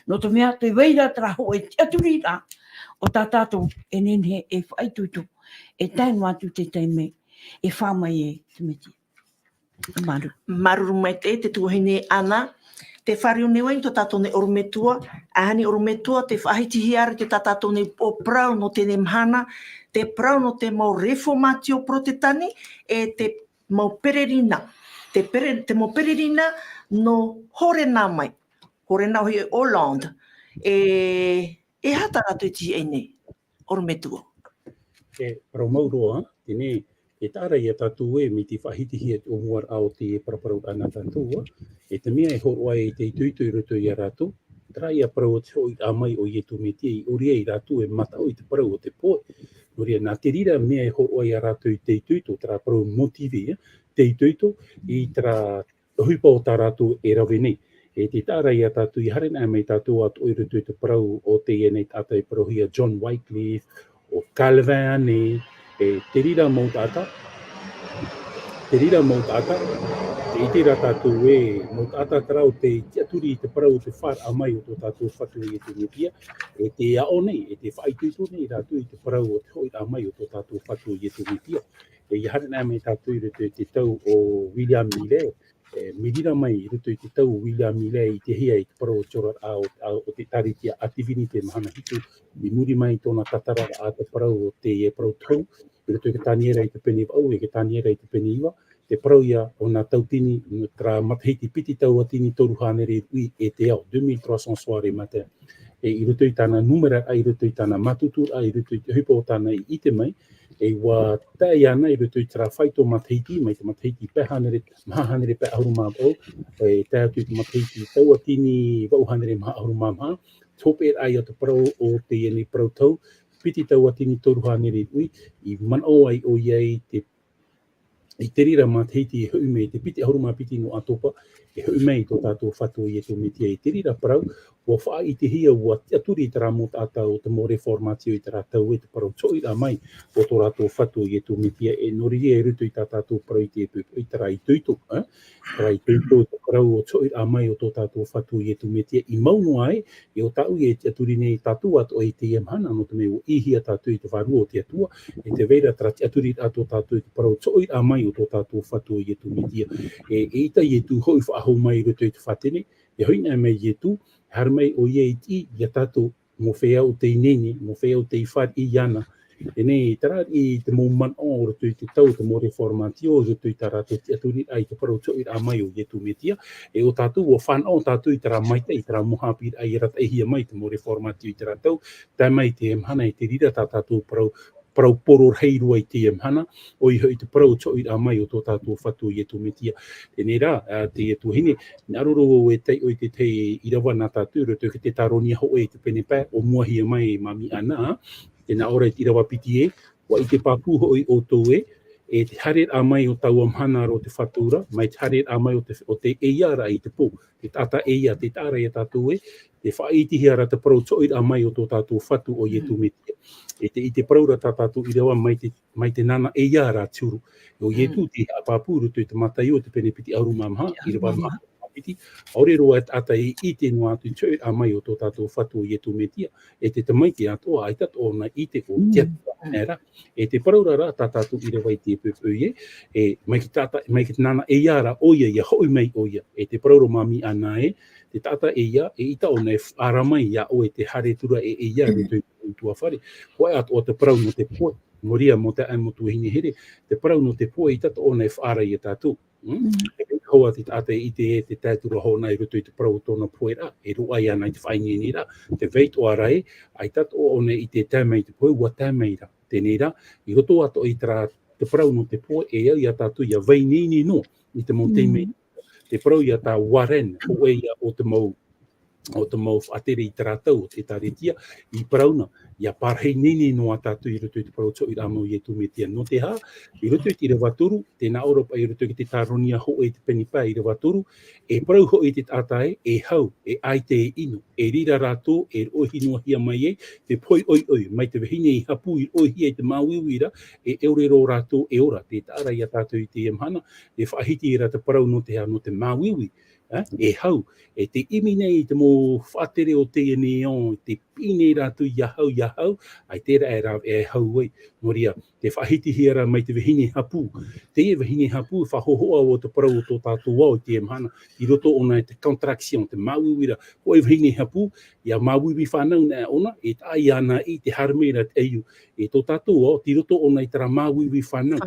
Nō te mea, tē vai ra terā hōʻē tiʻaturiraʻa, ʻo tā tātou, e nehenehe e faʻaitoito, e tae noa atu te taime, e fā mai e te Mesia. Māuruuru. Māuruuru maitaʻi te tuahine Ana, tē fāriu nei vau i tō tātou nei ʻorometua, ʻaita e ʻorometua, tē faʻahitihia ra te tā tātou nei parau nō teie mahana, te parau nō te mau reformatio Porotetani, e te mau pererina, te pere-, te mau pererina nō Horena mai, Horena hoʻi Hollande, e, e aha tā rātou e tiʻa nei, ʻorometua? E parau mau roa, teie, e taʻa ra ia tātou ē, mai te faʻahitihia te ʻōmuaraʻa o te paraparau nā tātou, e te mea e hōroʻa ai te itoito i roto ia rātou, terā ia parau o te hoʻiraʻa mai o Ietu Mesia, i ʻō ra ia rātou e mataʻu i te parau o te pohe. Nō reira, nā te reira mea e hōroʻa ia rātou i te itoito, terā parau motivé, e, te itoito, i terā ʻohipa o tā rātou e rave nei. E te taʻa ra ia tātou, i haere anaʻe mai tātou atoʻa i roto i te parau o teie nei taʻata i parauhia John Wycliffe, ʻo Calvin ānei, e te reira mau taʻata, te reira mau taʻata, tē ʻite ra tātou ē, mau taʻata terā ʻo tē tiʻaturi i te parau o te faʻaara mai o tō tātou Fatu Ietu Mesia, e tē aʻo nei, e tē faʻaitoito nei rātou i te parau o te hoʻiraʻa mai o tō tātou Fatu Ietu Mesia. E, i haere anaʻe mai tātou i roto i te tau o William Miller, e, mai reira mai i roto i te tau o William Miller i te hia i te parau o te oraraʻa o, a, o te ʻĒtārētia ʻĀtīvini i te mahana hitu, i muri mai i tōna tātararaʻa te parau o te, e, parau tohu, i roto i te Taniera i te pene vaʻu, e te Taniera i te pene iva, te parau ia o nā tauatini, terā matahiti piti tauatini toru hānere ruʻi e te ao, deux mille trois cents soirs et matins. E, i roto i tāna nūmera, i roto i tāna mātuturaʻa, i roto i te ʻohipa o tāna i ʻite mai, e ʻua tae iāna i roto i terā faito matahiti, mai te matahiti pae hānere, maha hānere pae ʻahuru mā vaʻu, e tae atu i te matahiti tauatini vaʻu hānere maha ʻahuru mā maha, te hopeʻaraʻa ia te parau o teie nei parau tohu, piti tauatini toru hānere ruʻi, i manaʻo ai ʻoia i te, i te reira matahiti e hoʻi mai, te piti ʻahuru mā piti nō ʻOtopa, e hoʻi mai i tō tātou Fatu ʻo Ietu Mesia. I te reira parau, ʻua faʻaʻitehia, ʻua tiʻaturi terā mau taʻata o te mau reformatio i terā tau e te parau hoʻiraʻa mai o tō rātou Fatu ʻo Ietu Mesia, e nō reira i roto i tā tātou parau i te, i terā itoito, e? Terā itoito, te parau o te hoʻiraʻa mai o tō tātou Fatu ʻo Ietu Mesia, i mau noa ai, e ʻo tāʻu e tiʻaturi nei tātou atoʻa i teie mahana, nō te mea ʻua ʻīhia tātou i te Vārua o te Atua, e tē vai ra terā tiʻaturiraʻa tō tātou i te parau o te hoʻiraʻa mai o tō tātou Fatu ʻo Ietu Mesia. E, eʻita Ietu hoʻi faʻahou mai i roto i te fātene, e hoʻi anaʻe mai Ietu, haere mai ʻoia i tiʻi ia tātou, mau feiā ʻo tei ineine, mau feiā ʻo tei fāriʻi iāna. Teie, terā ia te mau manaʻo o roto i te tau o te mau reformatio, o roto i tā rātou tiʻaturiraʻa i te parau o te hoʻiraʻa mai o Ietu Mesia, e ʻo tātou, ʻua fānaʻo tātou i terā maitaʻi, i terā mau haʻapiʻiraʻa i arataʻihia mai te mau reformatio i terā tau, tae mai i teie mahana, i te reira tā tātou parau, parau poro rahi roa i teie mahana, ʻoia hoʻi te parau o te hoʻiraʻa mai o tō tātou Fatu ʻo Ietu Mesia. Teie rā, ā, teie tuahine, hinaʻaro roa vau e taiʻo i te tahi ʻīrava nā tātou, i roto i te Teuteronia hōʻē i te pene pae, ʻōmuahia mai e Māmī Ana, tē nā ʻō ra i te ʻīrava piti ē, ʻua ʻite pāpū hoʻi ʻoutou ē, e te haereraʻa mai o taua mahana ra o te Fatu ra, mai te haereraʻa mai o te, o te ʻeiā ra i te pō, te taʻata ʻeiā, te taʻata ra ia tātou ē, te faʻaʻitehia ra te parau tōʻiraʻa mai o tō tātou Fatu ʻo Ietu Metia. E te, i te parau ra tā tātou ʻīrava mai te, mai te nānā ʻeiā ra te huru. ʻO Ietu te haʻapāpū i roto i te Mataio, te pene piti ʻahuru mā maha, ʻīrava maha, piti. ʻAore roa e taʻata e ʻite noa atu i te tōʻiraʻa mai o tō tātou Fatu ʻo Ietu Metia. E te tamaiti atoʻa, ʻaita tōna ʻite ʻo te Atua, nē ra. E te parau ra rā, tā tātou ʻīrava i teie poʻipoʻi ē, e mai ki te taʻata, mai ki te nānā ʻeiā ra ʻoia, ʻia hoʻi mai ʻoia. E te parau ra māmī ʻana ē, te taʻata ʻeiā, eʻita ʻōna e faʻaara mai iā ʻoe te haere atu ra e ʻeiā i roto i te ʻutuāfare. Hōʻē atoʻa te parau nō te pohe. Nō reira, mau taeaʻe, mau tuahine here, te parau nō te pohe, eʻita ʻōna e faʻaara ia tātou. Mm? E te hoa te taʻata e ʻite ē, te tae atu ra hōna i roto i te parau o tōna poheraʻa, e roaʻa iāna i te faʻaineineraʻa, te vai atoʻa ra ē, ʻaita ʻōna i te tae mai i te pohe, ʻua tae mai ra. Teie rā, i roto atoʻa i terā te parau nō te pohe, e au ia tātou ʻia vai ineine noa i te mau taime. Te parau ia tā Warren, hōʻē ia o te mau, o te mau faʻatere i terā tau o te ʻĒtārētia, i parau na, ʻia parahi ineine noa tātou i roto i te parau tōʻiraʻa mai o Ietu Metia. Nō te aha, i roto i te ʻīrava toru, tē nā ʻō ra paʻi i roto i te Tetaronia hōʻē te pene pae ʻīrava toru, e parau hoʻi te taʻata ē, e hau, e ʻaita e ʻino, e reira rātou, e roʻohia noa mai ai te pohe ʻoiʻoi, mai te vahine i hapū i roʻohia i te māuiui ra, e, e ʻore roa rātou e ora, tē taʻa ra ia tātou i teie mahana, e faʻahiti ra te parau nō te aha, nō te māuiui, ē, e hau, e tē ʻimi nei i te mau faʻatere o teie nei ao, tē piʻi nei rātou ia hau, ia hau, ʻaita rā e rāveʻa e hau ai. Nō reira, tē faʻahitihia ra mai te vahine hapū. Teie vahine hapū, faʻahōhoʻa ʻoia te parau o tō tātou ao i teie mahana, i roto ʻōna i te contraction, te māuiui ra, hōʻē vahine hapū, ʻia māuiui fānau nei ʻōna, e taʻa iāna i te haere mai ra te ʻaiū. E tō tātou ao, tei roto ʻōna i terā māuiui fānau.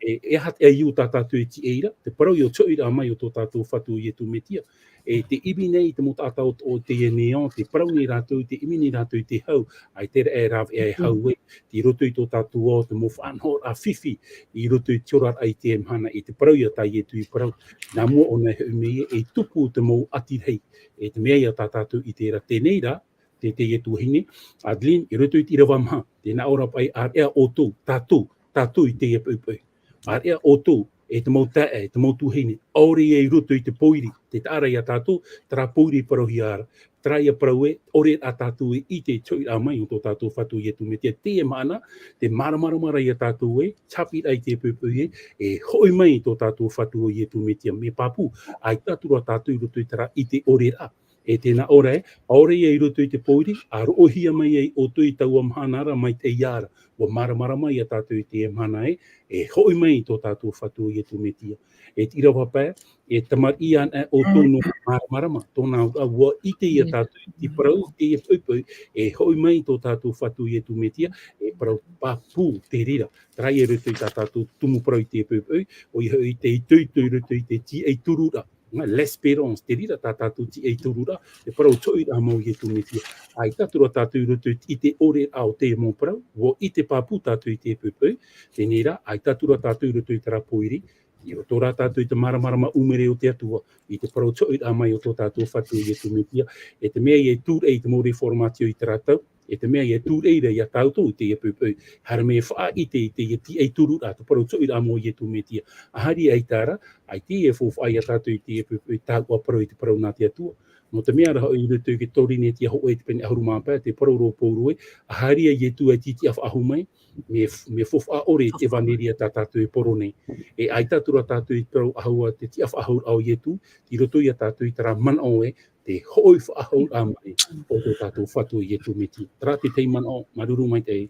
E, e aha te ʻaiū tā tātou e tīaʻi ra, te parau ia tōʻiraʻa mai o tō tātou Fatu ʻo Ietu Metia. E tē ʻimi nei i te mau taʻata o, o teie nei ao, tē parau nei rātou, tē ʻimi nei rātou i te hau, ʻaita rā e rāveʻa e hau ai, i roto i tō tātou ao, te mau faʻanahoraʻa fifi, i roto i te oraraʻa i teie mahana, i te parau ia tā Ietu i parau. Nā mua ʻōna e hoʻi mai ē, e tupu te mau ʻati rahi, e te mea ia tā tātou i ʻite ra, teie rā, te, teie tuahine, Adeline, i roto i te ʻīrava maha, tē nā ʻō ra paʻi, ʻāreʻa ʻoutou, tātou, tātou i teie poʻipoʻi. ʻĀreʻa ʻoutou, e te mau taeaʻe, e te mau tuahine, ʻaore ia i roto i te pōiri, tē taʻa ra ia tātou, terā pōiri parauhia ra, terā ia parau ē, ʻaore rā tātou e ʻite i te tōʻiraʻa mai o tō tātou Fatu ʻo Ietu Metia, teie mahana, tē māramarama ra ia tātou ē, te haʻapiʻiraʻa i teie poʻipoʻi ē, e hoʻi mai tō tātou Fatu ʻo Ietu Metia, mea pāpū, ʻaita atu ra tātou i roto i terā ʻite ʻaore rā. E tē nā ʻō ra ē, ʻaore ia i roto i te pōiri, ʻa roʻohia mai ai ʻoutou i taua mahana ra mai te ʻeiā ra. ʻUa māramarama ia tātou i teie mahana ē, e hoʻi mai tō tātou Fatu ʻo Ietu Metia. E te ʻīrava pae, e tamariʻi ana ʻoutou nō te māramarama, tōna auraʻa, ʻua ʻite ia tātou i te parau, i teie poʻipoʻi, e hoʻi mai tō tātou Fatu ʻo Ietu Metia, e parau pāpū te reira. Terā ia i roto i tā tātou tumu parau i teie poʻipoʻi, ʻoia hoʻi te itoito i roto i te tīaʻi tururaʻa. Nga l'espérance, te reira tā tātou tīaʻi tururaʻa, te parau tōʻiraʻa mai o Ietu Metia. ʻAita atu ra tātou i roto i te ʻite ʻaore rā o teie mau parau, ʻua ʻite pāpū tātou i teie poʻipoʻi, teie rā, ʻaita atu ra tātou i roto i terā pōiri, i roto rā tātou i te māramarama ʻūmere o te Atua, i te parau tōʻiraʻa mai o tō tātou Fatu ʻo Ietu Metia, e te mea ia e tūraʻi i te mau reformatio i terā tau, e te mea ia tūraʻi ra ia tātou i teie poʻipoʻi, haere mai e faʻaʻite i teie tīaʻi tururaʻa, te parau tōʻiraʻa mai o Ietu Metia. ʻAhari ʻaita ra, ʻaita e faufaʻa ia tātou i teie poʻipoʻi, tāʻua parau i te parau nā te Atua. Nō te mea ra hoʻi i roto i te Torinetia hōʻē te pene ʻahuru mā pae, te parau ra ʻo Pauro ē, ʻaharia Ietu e tītiʻa faʻahou mai, mea, mea faufaʻa ʻore i te ʻevaneria tā tātou e poro nei. E ʻaita atu ra tātou i te parau ʻahua te tiʻafaʻahouraʻa o Ietu, i roto ia tātou i terā manaʻo ē, te hoʻi faʻahou mai o tō tātou Fatu ʻo Ietu Metia. Terā te tahi manaʻo, māuruuru maitaʻi.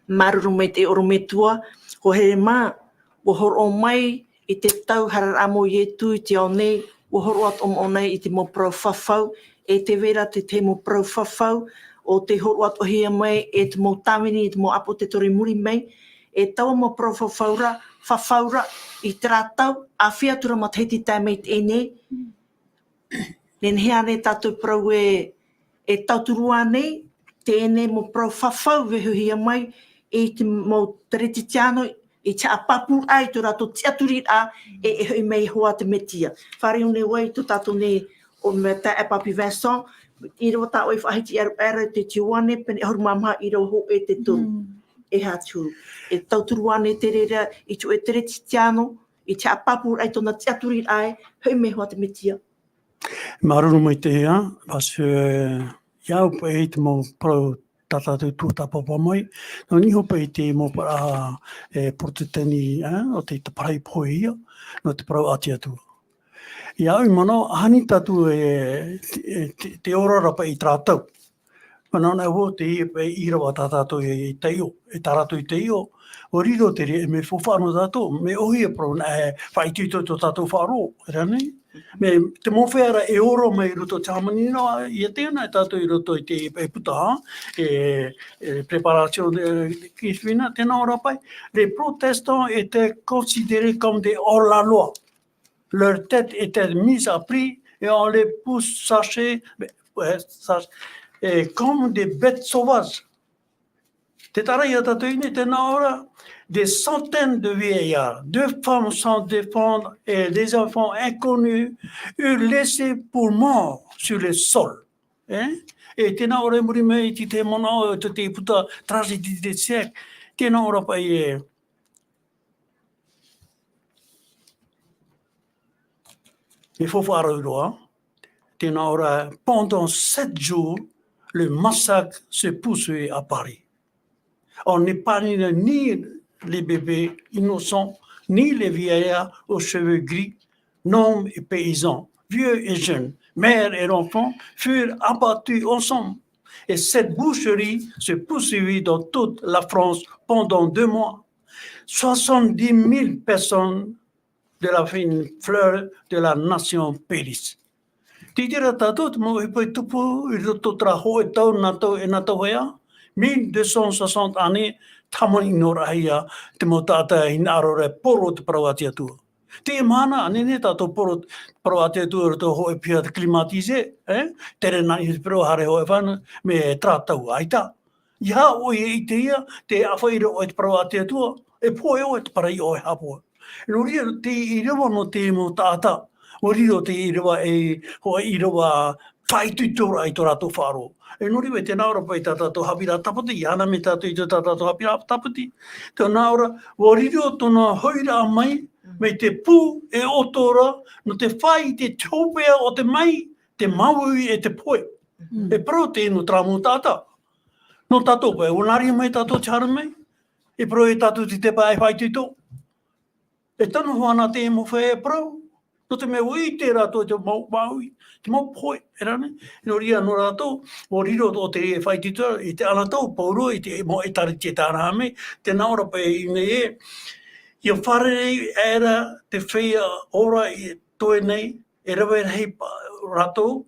Māuruuru maitaʻi ʻorometua, ʻo here mā, ʻua hōroʻa mai i te tau haereraʻa mai o Ietu i te ao nei, ʻua hōroʻa atoʻa moʻa nei i te mau parau fafau, e tē vai ra te tahi mau parau fafau, ʻo tē hōroʻa atoʻahia mai e te mau tāvini, e te mau ʻāpōsetolo i muri mai, e taua mau parau fafau ra, fafau ra, i terā tau, ʻāfea atu ra matahiti tae mai teie nei, nehenehe ānei tātou parau ē, e tauturu ānei, teie mau parau fafau e vaiihohia mai, i te mau Kerisetiano, i te haʻapāpūraʻa i tō rātou tiʻaturiraʻa, e, e hoʻi mai hoʻi te Mesia. Fāriu nei vau i tō tātou nei ʻorometua e Papi Vincent, ʻīrava tā ʻoe i faʻahiti ʻia rave ra i te Ioane, pene ʻahuru mā maha ʻīrava hōʻē te toru. Mm. e hatu. E tauturu ane te reira i te, e Teretitiano, i te haʻapāpūraʻa i tōna tiʻaturiraʻa e, hoi mai hoʻi te Metia. Māuruuru maitaʻi, parce que, e, i au paʻi te mau parau tā tātou tuatāpapa mai, nō niʻa paʻi te mau parau, e, Porotetani, e, o te, te parau pohe ia, nō te parau a te Atua. I au i manaʻo, ani tātou e, te, te, te ora ra paʻi i te rātou. Manaʻo nei vau te, e, ʻīrava tā tātou e, e taiʻo, e tā rātou i taiʻo, ʻua riro te reira, e mea faufaʻa nō tātou, mea ʻohie parau nā, e, faʻaitoito tō tātou faʻaroʻo, e rā nei? Mea, te mau feiā ra e ora mai i roto i te hāmani noa, ʻia tīaʻi ana tātou i roto i te, e puta, e, e, préparation de, de cuisine, tēnā ora paʻi, les protestants étaient considérés comme des hors-la-loi. Leur tête était mise à prix et on les poussait chasser, ouais, ça, et comme des bêtes sauvages. Te tarai a tātou nei, tēnā ora, des centaines de vieillards, de femmes sans défendre et des enfants inconnus eurent laissé pour morts sur le sol. Hein? E tēnā ora i muri mai i te, te manaʻo, te, te puta tragédie des siècles. Tēnā ora paʻi e, e faufaʻa roa. Tēnā ora, pendant sept jours, le massacre se poursuit à Paris. On n'épargne ni les bébés innocents, ni les vieillards aux cheveux gris, nobles et paysans, vieux et jeunes, mères et enfants furent abattus ensemble. Et cette boucherie se poursuivit dans toute la France pendant deux mois. Soixante-dix mille personnes de la fine fleur de la nation périssent. Tē ʻite ra tātou te mau ʻohipa i tupu i roto i terā hōʻē tau nā tau e nā tau hea, mille deux cent soixante années, te hāmani noa ra ia te mau taʻata e hinaʻaro ra e poro te parau a te Atua. Teie mahana, ʻaneʻe nei tātou poro te parau a te Atua i roto i te hōʻē piha climatisé, e? Tere nā niʻa i te parau haere hōʻē fānau, mea terā tau ʻaita. ʻIa ʻoe e ʻite ia, tē ʻāfaʻi ra ʻoe i te parau a te Atua, e pohe ʻoe, te parau ʻoe e haʻapohe. Nō reira, te ʻīrava nō te mau taʻata, ʻua riro te ʻīrava ei, hōʻē ʻīrava faʻaitoitoraʻa i tō rātou faʻaroʻo. E nō reira, tēnā ora paʻi tā tātou haʻapiʻiraʻa tāpati, ʻia ana mai tātou i tō tātou haʻapiʻiraʻa tāpati. Tēnā ora, ʻua riro tōna hoʻiraʻa mai, mai te pū e ʻoto ra, nō te fāʻi i te hopeʻa o te maʻi, te māuiui e te pohe. Mm. E parau teie nō terā mau taʻata. Nō tātou paʻi, ʻua nā reira mai tātou te haere mai. E parau ia tātou te tepa e faʻaitoito. E tano hoʻi ana te mau feiā e parau. Nō te mea ʻua ʻite rātou te mau, māuiui, te mau pohe, e rā nei. Nō reira, nō rātou, ʻua riro ʻo te faʻaitoito, i te anotau, Pauro, i te mau ʻĒtārētia tārahu mai, tēnā ora paʻi i ʻō nei ē, ʻia fārerei aʻera te feiā ora i toe nei, e rave rahi paʻi rātou,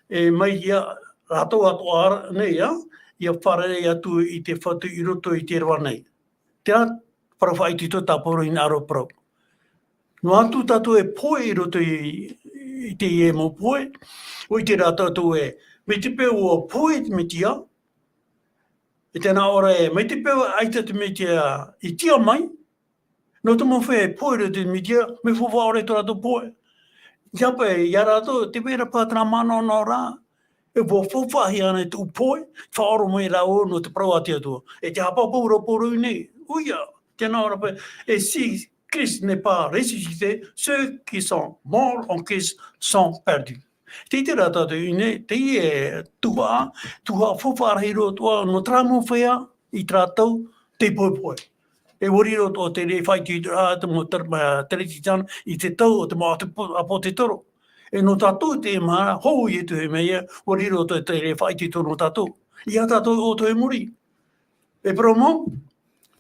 e mai ia rātou atoʻa nei, ā, ʻia fārerei atu i te Fatu i roto i te ʻīrava nei. Terā parau faʻaitoito tā Pauro i hinaʻaro e parau. Noa atu tātou e pohe i roto i, i teie mau pohe, ʻua ʻite rā tātou ē, mai te peu ʻua pohe te Metia, e tēnā ora ē, mai te peu ʻaita te Metia i tiʻa mai, nō te mau feiā e pohe i roto i te Metia, mea faufaʻa ʻore tō rātou pohe. ʻIa paʻi, ia rātou, tē vai ra paʻi terā manaʻo nō rā, e ʻua faufaʻahia ana i te pohe, faʻaroʻo mai rāua nō te parau a te Atua. E te haʻapāpū ra Pauro i ʻō nei, ʻoia, tēnā ora paʻi, et si Christ n'est pas ressuscité, ceux qui sont morts en Christ sont perdus. Tē ʻite ra tātou i ʻō nei, teie tuhaʻa, tuhaʻa faufaʻa rahi roa atoʻa, nō terā mau feiā, i terā tau, tei pohepohe. E ʻua riro atoʻa te reira faʻaitoitoraʻa, te mau ter-, ma-, Teretitiano, i te tau o te mau ʻāpo-, ʻāpōsetolo. E nō tātou teie mahana, hou Ietu e mea ia, ʻua riro atoʻa te reira faʻaitoito nō tātou. ʻEiaha tātou e ʻoto i muri. E parau mau,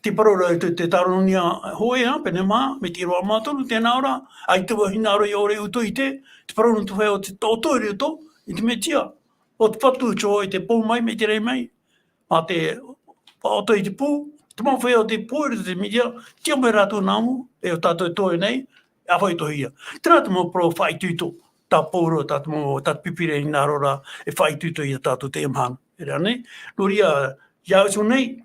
te parau ra i te, Teuteronomio hōʻē, ā, pene maha, mai te ʻīrava maha toru, tēnā ora, ʻaita vau e hinaʻaro ʻia ʻore ʻoutou i te, te parau nō te feiā o te, ʻoto i roto i te Metia. ʻO te Fatu iho i te pou mai, mai te rahi mai. Mā te faʻaʻoto i te pū, te mau feiā o tei pohe i te Metia, tiʻa mai rātou nā mua, e ʻo tātou e toe nei, e faʻaitoitohia. Terā te mau parau faʻaitoito, tā Pauro, tā te mau, tā te Pīpīria i hinaʻaro ra, e faʻaitoito ia tātou teie mahana. E rā nei, nō reira, ia iho nei,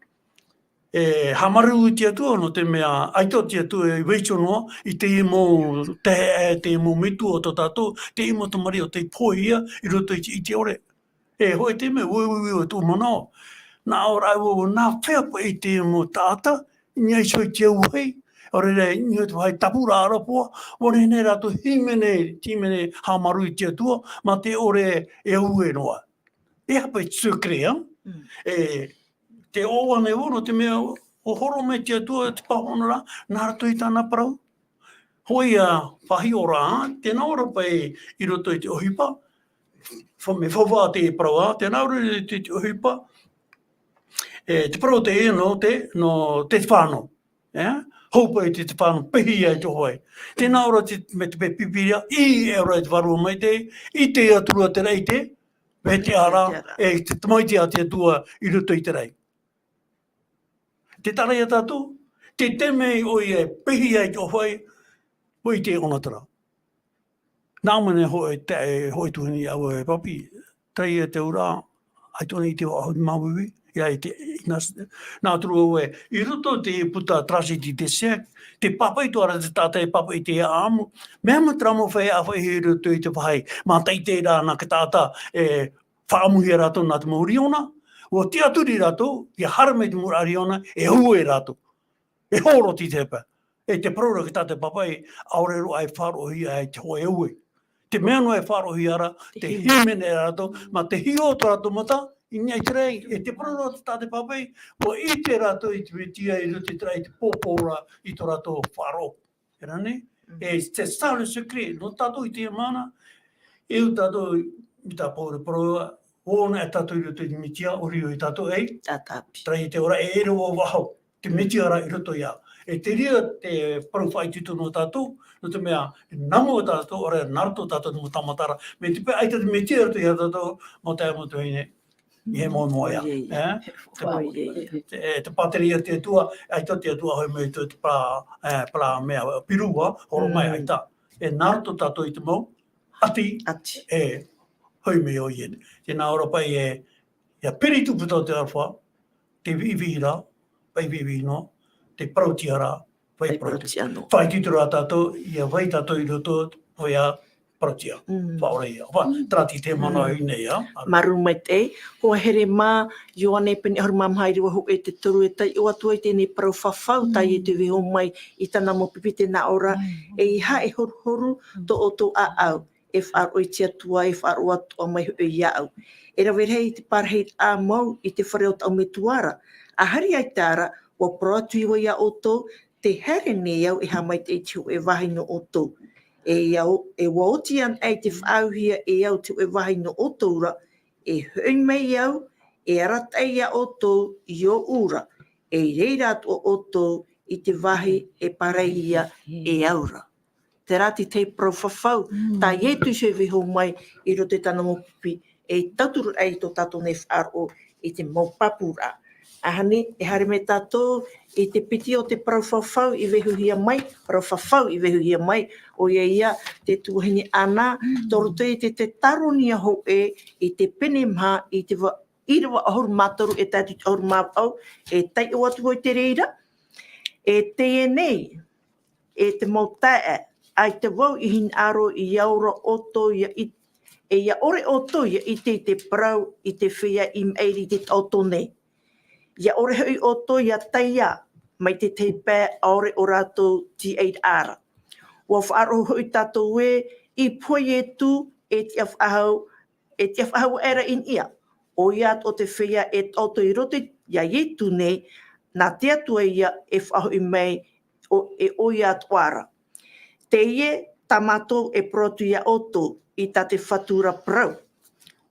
e haʻamāuruuru te Atua, nō te mea, ʻaita te Atua e vai iho noa, i teie mau taeaʻe, teie mau metua o tō tātou, teie mau tamariʻi o tei pohe ia, i roto i te, i te ʻore. E hōʻē te mea, uiuiui o tō manaʻo. Nā ʻō rā ʻoe, nā hea paʻi te mau taʻata, i niʻa iho i te auahi, ʻaore rā, i niʻa i te vāhi tāpura ʻarapoa, ʻua nehenehe rātou hīmene, hīmene hāmaru i te Atua, mā te ʻore e auē noa. E aha paʻi te secret, ā? Mm. E, te ʻoaʻoa nei vau, nō te mea, ʻua horo mai te Atua, te pāhono ra, nā roto i tāna parau. Hōʻē ā, faʻahiʻo ra, tē nā ʻō ra paʻi i roto i te ʻohipa, fa-, mea faufaʻa te parau, ā, tē nā ʻō ra i te, te ʻohipa, e, te parau teie nō te, nō te tefano. E? Hou paʻi te tefano, pehi ai te hoʻi. Tē nā ʻō ra te, mai te Pīpīria, ʻī ʻoe ra i te Vārua Maitaʻi, ʻite atu ra te raʻi i te, vetaʻa ra, vetaʻa ra. E te tamaiti a te Atua i roto i te raʻi. Tē taʻa ra ia tātou, tē tae mai ʻoia e pehi ai te hoʻi, ʻua ʻite ʻōna terā. Nā ʻō mai nei hōʻē, te, hōʻē tuahine iāʻu e papi, terā ia te auraʻa, ʻaita ʻōna i ʻite vau i te māuiui, ia i te, i nā, nā turu au e, i roto i te puta Tracé des Déserts, tē pāpaʻi atoʻa ra te taʻata e pāpaʻi i te ʻāʻamu, mea mau terā mau feiā ʻāfaʻi i roto i te vāhi, mā te ʻite ra nā te taʻata, e, faʻaʻamuhia rātou nā te mau riona, ʻua tiʻaturi rātou, ʻia haere mai te mau riona, e auē rātou. E horo i te pae. E te parau ra te taʻata e pāpaʻi, ʻaore roa e faʻaroʻohia ai te hōʻē auē. Te mea noa e faʻaroʻohia ra, te hīmene rātou, mā te hiʻo o tō rātou mata, i niʻa i te raʻi, e te parau ra te taʻata e pāpaʻi, ʻua ʻite rātou i te Mesia i roto i te raʻi, te pōpō ra i tō rātou faʻaroʻo. E rā nei, mm, e, c'est ça le secret. Nō tātou i teie mahana, e ʻua tātou, i tā Pauro parau, ʻua ʻōna e tātou i roto i te Mesia, ʻua riro ia tātou ei. Tātāpī. Terā ia te ora, e ʻere ʻua vāhau. Te Mesia ra i roto ia. E te reira te parau faʻaitoito nō tātou, nō te mea, nā mua tātou, ʻaore nā roto tātou te mau tāmata ra. Mai te peu ʻaita te Mesia i roto ia tātou, mau taeaʻe, mau tuahine. I he mau noa ia. ʻOia, ʻia. E? Te, ʻoia, ʻia. Te, e, te pātireia te Atua, ʻaita te Atua hoʻi mai te, te pā, e, pā mea, piru ā, horo mai, mm, ʻaita. E nā roto tātou i te mau ʻati, ʻati. E, hoʻi mai ʻoia. Tē nā ʻō ra paʻi e, ʻia piri atu puta o te aroha, te viʻiviʻi ra, paʻi viʻiviʻi noa, te parauʻtiʻa ra, paʻi paʻi parauʻtiʻa. Parauʻtiʻa noa. Faʻaitoito ra tātou, ʻia vai tātou i roto, ʻoia, parauʻtiʻa. Mm. Faʻaora ia. Fa-, mm, terā te, te manaʻo, mm, i nei, ā? Māuruuru maitaʻi. Hoa here mā, Ioane pene ʻahuru mā maha, ʻīrava hōʻē e te toru, e taiʻo atu ai teie parau fafau, tā, mm, Ietu i vaiiho mai i tāna mau pipi, tē nā ʻō ra, mm, eiaha e horuhoru, mm, tō ʻoutou ʻāʻau, e faʻaroʻo i te Atua, e faʻaroʻo atoʻa mai hoʻi iāʻu. E rave rahi te parahiraʻa mau i te fare o tāʻu Metua ra. ʻA haere ʻaita ra, ʻua parau atu vau iā ʻoutou, tē haere nei au e haʻamaitaʻi i te hōʻē vāhi nō ʻoutou. E au, e ʻua oti anaʻe i te faʻaauhia e au i te hōʻē vāhi nō ʻoutou ra, e hoʻi mai au, e arataʻi iā ʻoutou i ʻōʻu ra, e i reira atoʻa ʻoutou i te vāhi e pārahi ia e au ra. Terā te tahi parau fafau, mm, tā Ietu iho e vaiiho mai i roto i tāna mau pipi, e tauturu ai tō tātou nei faʻaroʻo i te mau pāpūraʻa. ʻAhani, e haere mai tātou i te piti o te parau fafau i vaiihohia mai, parau fafau i vaiihohia mai, ʻoia ia te tuahine Ana, mm, tō roto i te, Teuteronomio hōʻē, i te pene maha, i te va-, ʻīrava ʻahuru mā toru e tae atu i te ʻahuru mā vaʻu, e taiʻo atu vau i te reira. E teie nei, e te mau taeaʻe, ʻaita vau i hinaʻaro ʻia ora ʻoutou ʻia ʻit-, e ʻia ʻore ʻoutou ʻia ʻite i te parau i te feiā i maʻiri i te taʻoto nei. ʻIa ʻore hoʻi ʻoutou ʻia taiā mai te tahi pae ʻaore ʻo rātou tīaʻiraʻa ra. ʻUa faʻaroʻo hoʻi tātou ē, i pohe Ietu e tiʻa faʻahou, e tiʻa faʻahou aʻera i niʻa. ʻOia atoʻa te feiā e taʻoto i roto iā Ietu nei, nā te Atua ia e faʻahoʻi mai, ʻo, e ʻoia atoʻa ra. Teie tā mātou e parau atu iā ʻoutou i tā te Fatu ra parau.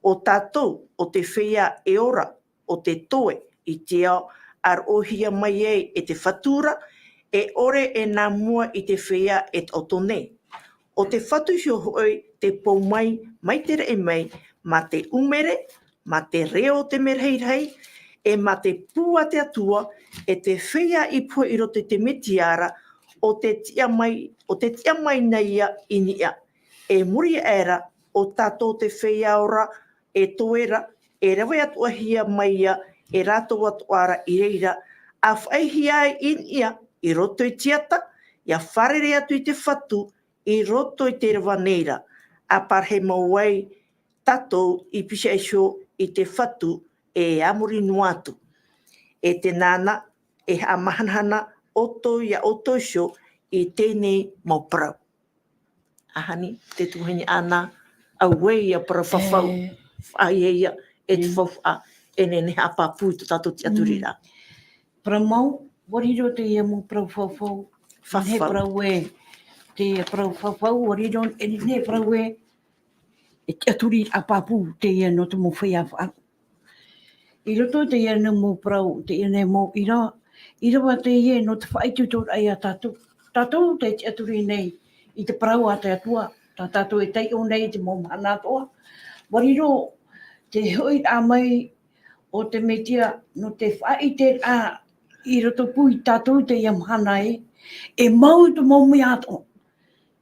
ʻO tātou, ʻo te feiā e ora, ʻo te toe i te ao, ʻa roʻohia mai ai e te Fatu ra, e ʻore e nā mua i te feiā e taʻoto nei. ʻO te Fatu iho hoʻi te pou mai, mai te raʻi mai, mā te ʻumere, mā te reo o te mea rahirahi, e mā te pū a te Atua, e te feiā i pohe i roto i te Mesia ra, ʻo te tiʻa mai, ʻo te tiʻa mai na ia i niʻa. E muri aʻe ra, ʻo tātou te feiā ora, e toe ra, e rave atoʻahia mai ia e rātou atoʻa ra i reira, ʻa faʻaʻitehia ai i niʻa, i roto i te ata, ʻia fārerei atu i te Fatu, i roto i te ʻīrava nei ra, ʻa parahi mau ai tātou i pīhaʻi iho i te Fatu, e a muri noa atu. E tēnā na, e haʻamahanahana ʻoutou ia ʻoutou iho i teie nei mau parau. ʻAhani, te tuahine Ana, auē ia parau fafau, e, faʻaea ia, e te faufaʻa, e nehenehe e haʻapāpū i tō tātou tiʻaturiraʻa. Parau mau, ʻua riro teie mau parau fafau, fafau. Nehenehe parau ē, teie parau fafau, ʻua riro, e nehenehe parau ē, e tiʻaturiraʻa pāpū, teie nō te mau feiā faʻaroʻo. I roto i teie nei mau parau, teie nei mau ʻīrava, ʻīrava teie nō te faʻaitoitoraʻa ia tātou. Tātou tē tiʻaturi nei i te parau a te Atua, tā tātou e taiʻo nei i te mau mahana atoʻa. ʻUa riro te hoʻiraʻa mai o te Mesia nō te faʻaʻiteraʻa i roto pū ia tātou i teie mahana ē, e mau te mau mea atoʻa.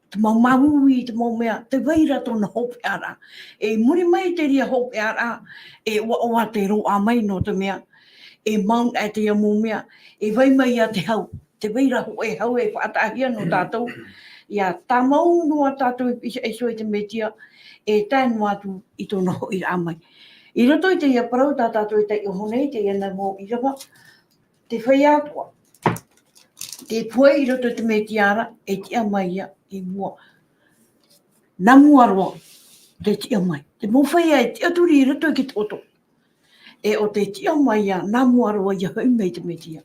Te mau māuiui, te mau mea, tē vai ra tōna hopeʻaraʻa. E i muri mai i terā hopeʻaraʻa, e ʻoaʻoa te roaʻa mai nō te mea, e mau noa atu ia mau mea, e vai mai ia te hau. Tē vai ra hōʻē hau e faʻataʻahia nō tātou, ʻia tāmau noa tātou i pihaʻi iho i te Mesia, e tae noa atu i tōna hoʻiraʻa mai. I roto i teie parau tā tātou e taiʻo nei, teie nei mau ʻīrava, te feiā atoʻa, tē pūai i roto i te Mesia ra, e tiʻa mai ia i mua. Nā mua roa, tē tiʻa mai. Te mau feiā e tiʻaturi i roto i te toto. E ʻo tē tiʻa mai ia, nā mua roa ia hoʻi mai te Mesia.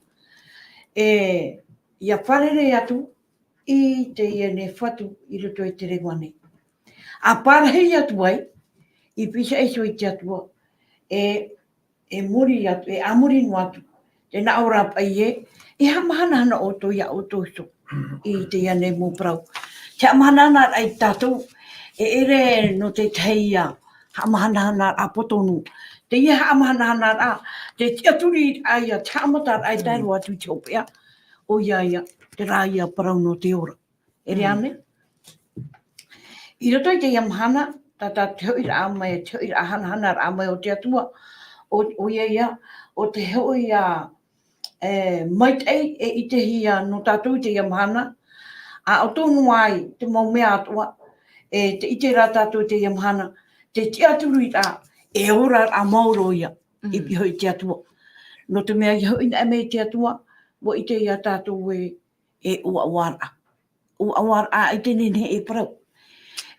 E, ʻia fārerei atu i teie nei Fatu i roto i te reva nei. ʻA parahi atu ai, i pihaʻi iho i te Atua, e e muri atu, e a muri noa atu. Tē nā ʻō ra paʻi ē, e haʻamahanahana ʻoutou ia ʻoutou iho i teie nei mau parau. Te haʻamahanahana ia tātou, e ʻere nō te tahi ia haʻamahanahana poto noa. Teie haʻamahanahana, te tiʻaturiraʻa ia, te haʻamataraʻa e tae roa atu i te hopeʻa, ʻoia ia, terā ia parau nō te ora. E rave ānei? I roto i teie mahana, tā, tā te hoʻiraʻa mai, te hoʻiraʻa hanahanaraʻa mai o te Atua, ʻo, ʻoia ia, ʻo te hoʻi ia, e, maitaʻi e ʻitehia nō tātou i teie mahana, ʻa ʻoutou noa ai te mau mea atoʻa, e tē ʻite ra tātou i teie mahana, te tiʻaturiraʻa, e oraraʻa maoro ia, i pihaʻi iho i te Atua. Nō te mea ia hoʻi noa mai te Atua, ʻua ʻite ia tātou ē, e ʻoaʻoaraʻa. ʻOaʻoaraʻa i teie nei e parau.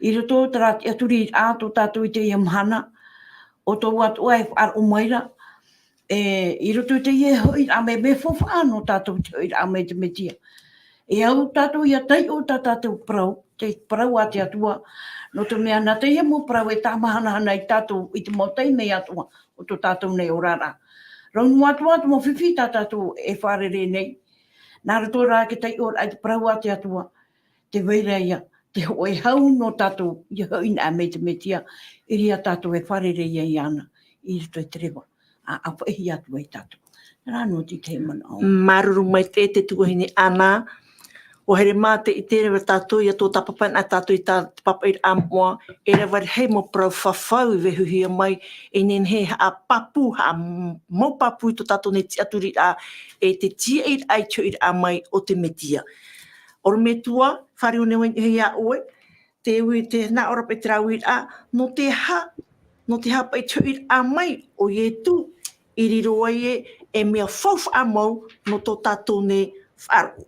I roto terā tiʻaturiraʻa tō tātou i teie mahana, ʻo tō tātou e faʻaroʻo mai ra, e, i roto i teie hoʻiraʻa mai, mea faufaʻa nō tātou te hoʻiraʻa mai te Mesia. E au tātou ia taiʻo tā tātou parau, te parau a te Atua, nō te mea nā teie mau parau e tāmahanahana ia tātou i te mau taime atoʻa o tō tātou nei oraraʻa. Rau noa atu ā te mau fifi tā tātou e fārerei nei, nā roto rā i te taiʻoraʻa i te parau a te Atua, tē vai ra ia, te hōʻē hau nō tātou, ia hoʻi noa mai te Mesia, i reira tātou e fārerei ai iāna, i roto i te reva, ʻa, ʻa faʻaʻite atu ai tātou. Terā noa te tahi manaʻo. Māuruuru maitaʻi te tuahine Ana, ʻua haere mā te ʻite ra tātou, ia tō tāpapa na tātou i tā te pāpaʻiraʻa moʻa, e rave rahi mau parau fafau i vehuhia mai, e nehenehe e haʻapāpū, haʻa-, mau pāpū i tō tātou nei tiʻaturiraʻa, e te tiaʻiraʻa i te hoʻiraʻa mai o te Mesia. ʻOrometua, fāriu nei vau i niʻa iā ʻoe, te ui, tē nā ʻō ra paʻi terā uiraʻa, nō te aha, nō te aha paʻi te hoʻiraʻa mai o Ietu, i riro ai ē, e mea faufaʻa mau nō tō tātou nei faʻaroʻo.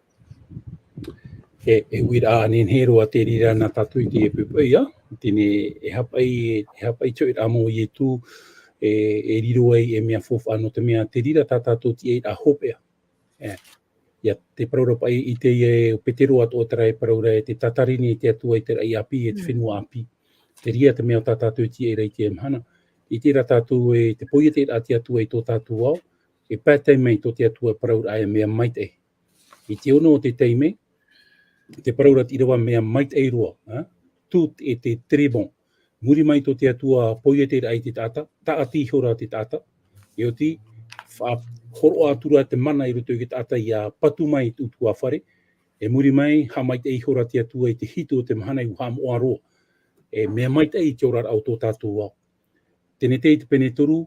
E, e uiraʻa nehenehe roa te reira nā tātou i teie poʻipoʻi, ā, teie nei e aha paʻi, e aha paʻi te hoʻiraʻa mau o Ietu, e, e riro ai e mea faufaʻa nō te mea te reira tā tātou tiaʻiraʻa hopeʻa. E, ia te parau ra paʻi i teie, ʻo Petero atoʻa terā e parau ra ē te tātarinii te Atua i terā ʻāpī, e te fenua ʻāpī. Te reira te mea tā tātou e tiaʻi ra i teie mahana. ʻIte ra tātou ē te poieteraʻa a te Atua i tō tātou ao, e pātai mai tō te Atua parauraʻa e mea maitaʻi. I te ono o te taime, te parau ra te ʻīrava mea maitaʻi roa, ā? Tout était très bon. Muri mai tō te Atua poieteraʻa i te taʻata, tāʻati ihora te taʻata. E oti, faʻahōroʻa atu ra te mana i roto i te taʻata ʻia patu mai i te ʻutuāfare. E muri mai, haʻamaitaʻi ihora te Atua i te hitu o te mahana ʻua haʻamoʻa roa. E mea maitaʻi i te oraraʻa o tō tātou ao. Teie nei te pene toru,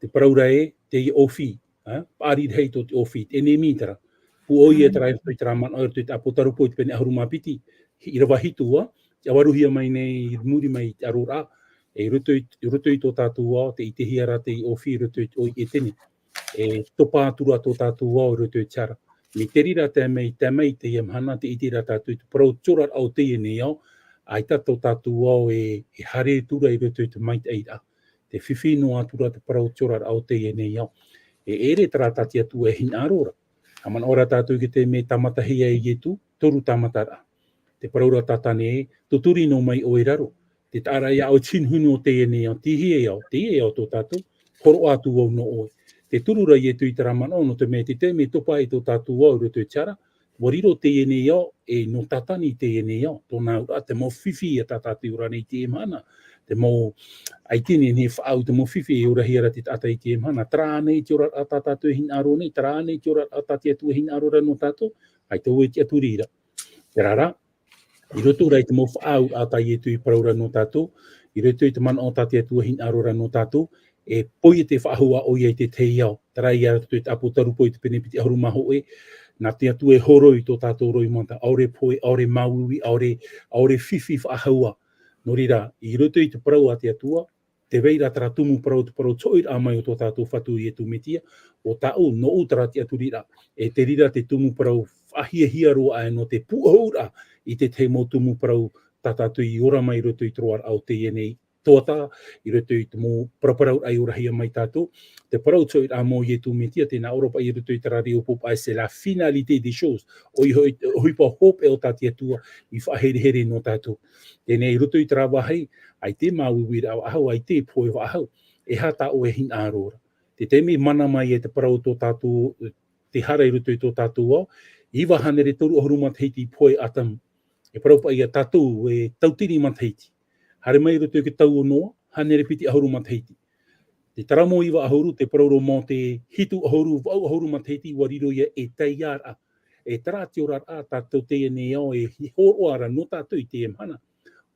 te parau ra ē, teie ʻōfī, ā, paʻari rahi tō te ʻōfī, te ʻenemi terā. Pūʻoi ia terā i roto i terā manaʻo i roto i te Apotarupo i te pene ʻahuru mā piti, ʻīrava hitu, ā, ʻia faʻaruhia mai nei i muri mai i te ʻaroraʻa, E i roto i, i roto i tō tātou ao, tē ʻitehia ra te ʻōfī i roto i te ʻō i Etene. E topa atu ra tō tātou ao i roto i te hara. Mai te reira tae mai, tae mai i teie mahana, tē ʻite ra tātou i te parau te oraraʻa o teie nei ao, ʻaita tō tātou ao e, e haere atu ra i roto i te maitaʻiraʻa. Tē fifi noa atu ra te parau te oraraʻa o teie nei ao. E ʻere terā tā te Atua e hinaʻaro ra. ʻA manaʻo ra tātou ki te mea tāmatahia e Ietu, toru tāmataraʻa. Te parau ra Tātane ē, tuturi noa mai ʻoe i raro. Tē taʻa ra ia ʻoe te hinuhinu o teie nei ao, teie ao, teie ao tō tātou, hōroʻa atu vau nō ʻoe. Tē turu ra Ietu i terā manaʻo, nō te mea te taime e topa ai tō tātou ao i roto i te hara, ʻua riro teie nei ao, e nō Tātane i teie nei ao, tōna auraʻa, te mau fifi ia tā tātou e ora nei i teie mahana, te mau ʻaita e nehenehe e faʻaau te mau fifi e orahia ra te taʻata i teie mahana, terā ānei te oraraʻa tā tātou e hinaʻaro nei, terā ānei te oraraʻa tā te Atua e hinaʻaro ra nō tātou, ʻaita vau e tiʻaturi ra. Terā rā, i roto rā i te mau faʻaau tā Ietu i parau ra nō tātou, i roto i te manaʻo tā te Atua e hinaʻaro ra nō tātou, e poiete faʻahou ʻoia i te tahi ao. Terā ia roto i te ʻĀpōtarupo i te pene piti ʻahuru mā hōʻē, nā te Atua e horoi tō tātou roimata, ʻaore pohe, ʻaore māuiui, ʻaore, ʻaore fifi faʻahou ā. Nō reira, i roto i te parau a te Atua, tē vai ra terā tumu parau, te parau te hoʻiraʻa mai o tō tātou Fatu ʻo Ietu Metia, ʻo tāʻu, nōʻu terā tiʻaturiraʻa. E te reira te tumu parau faʻahiahia roa aʻe nō te pūʻohuraʻa i te tahi mau tumu parau tā tātou i ora mai i roto i te roaraʻa o teie nei tuatāpapa, i roto i te mau paraparauraʻa i orahia mai tātou. Te parau te hoʻiraʻa mai o Ietu Metia, tē nā ʻō ra paʻi i roto i terā reo pōpā ē, c'est la finalité des choses. ʻOia hoʻi, ʻohipa hopeʻa o tā te Atua i faʻaherehere nō tātou. Teie nei i roto i terā vāhi, ʻaita e māuiuiraʻa faʻahou, ʻaita e pohe faʻahou, e aha tā ʻoe e hinaʻaro ra. Te taime e mana mai ai te parau o tō tātou, te hara i roto i tō tātou ao, iva hānere toru ʻahuru matahiti i pohe ʻo ʻĀtamu. E parau paʻi ia tātou e tautini matahiti. Haere mai i roto i te tau o Noa, hānere piti ʻahuru matahiti. Te Taramo iva ʻahuru, te parau ra Mōte hitu ʻahuru, vaʻu ʻahuru matahiti, ʻua riro ia ei taiaraʻa. E terā te oraraʻa, tātou teie nei ao e hōroʻa ra nō tātou i teie mahana.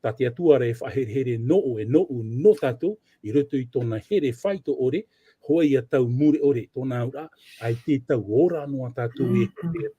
Tā te Atua ra e faʻaherehere nō ʻoe, nōʻu, nō tātou, i roto i tōna here faito ʻore, hōʻē ia tau mure ʻore, tōna auraʻa, ʻaita e tau ora noa tātou e Mm.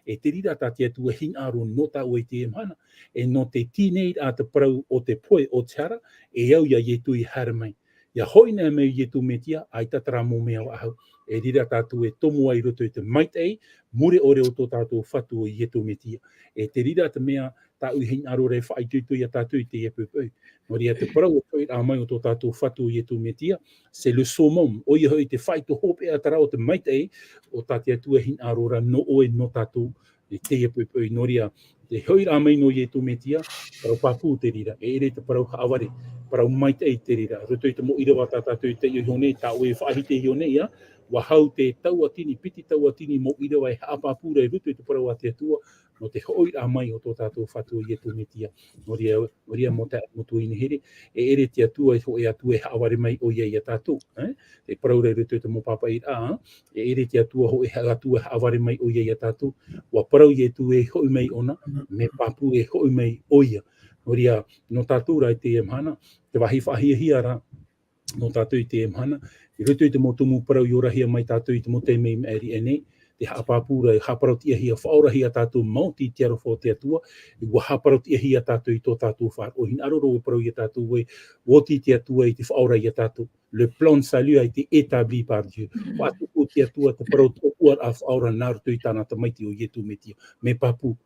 E te reira tā te Atua e hinaʻaro nō tāʻu i teie mahana, e nō te tīnei ra te parau o te pohe o te hara, e au ia Ietu i haere mai. ʻIa hoʻi anaʻe mai Ietu Metia, ʻaita terā mau mea faʻahou. E reira tātou e tomo ai i roto i te maitaʻi, mure ʻore o tō tātou Fatu ʻo Ietu Metia. E te reira te mea tāʻu i hinaʻaro ra e faʻaitoito ia tātou i teie poʻipoʻi. Nō reira te parau e hoʻiraʻa mai o tō tātou Fatu ʻo Ietu Metia, c'est le summum, ʻoia hoʻi te faito hopeʻa terā o te maitaʻi, o tā te Atua e hinaʻaro ra nō ʻoe, nō tātou, i teie poʻipoʻi. Nō reira, te hoʻiraʻa mai nō Ietu Metia, parau pāpū te reira, e ʻere te parau haʻavare, parau maitaʻi te reira, roto i te mau ʻīrava tā tātou i taiʻo iho nei, tā ʻoe e faʻahiti iho nei, ā, ʻua hau te tauatini, piti tauatini mau ʻīrava e haʻapāpū ra i roto i te parau a te Atua, nō te hoʻiraʻa mai o tō tātou Fatu ʻo Ietu Metia. Nō reira, nō reira mau taeaʻe, mau tuahine here, e ʻere te Atua, e hōʻē Atua e haʻavare mai ʻoia ia tātou, ē? Te parau ra i roto i te mau pāpaʻiraʻa, e ʻere te Atua hōʻē ha-, Atua e haʻavare mai ʻoia ia tātou. ʻUa parau Ietu e hoʻi mai ʻōna, mea pāpū e hoʻi mai ʻoia. Nō reira, nō tātou rā i teie mahana, te vāhi faʻahiahia ra, nō tātou i teie mahana, i roto i te mau tumu parau i orahia mai tātou i te mau taime i maʻiri aʻe nei, te haʻapāpū ra, haʻaparau-tiʻahia, faʻaorahia tātou maoti i te aroha o te Atua, ʻua haʻaparau-tiʻahia tātou i tō tātou faʻaroʻo. Hinaʻaro ra ʻua parau ia tātou ē, ʻua oti te Atua i te faʻaora ia tātou. Le plan de salut a été établi par Dieu. Faʻatupu te Atua te parau tōpua ra faʻaora nā roto i tāna Tamaiti ʻo Ietu Metia. Mea pāpū.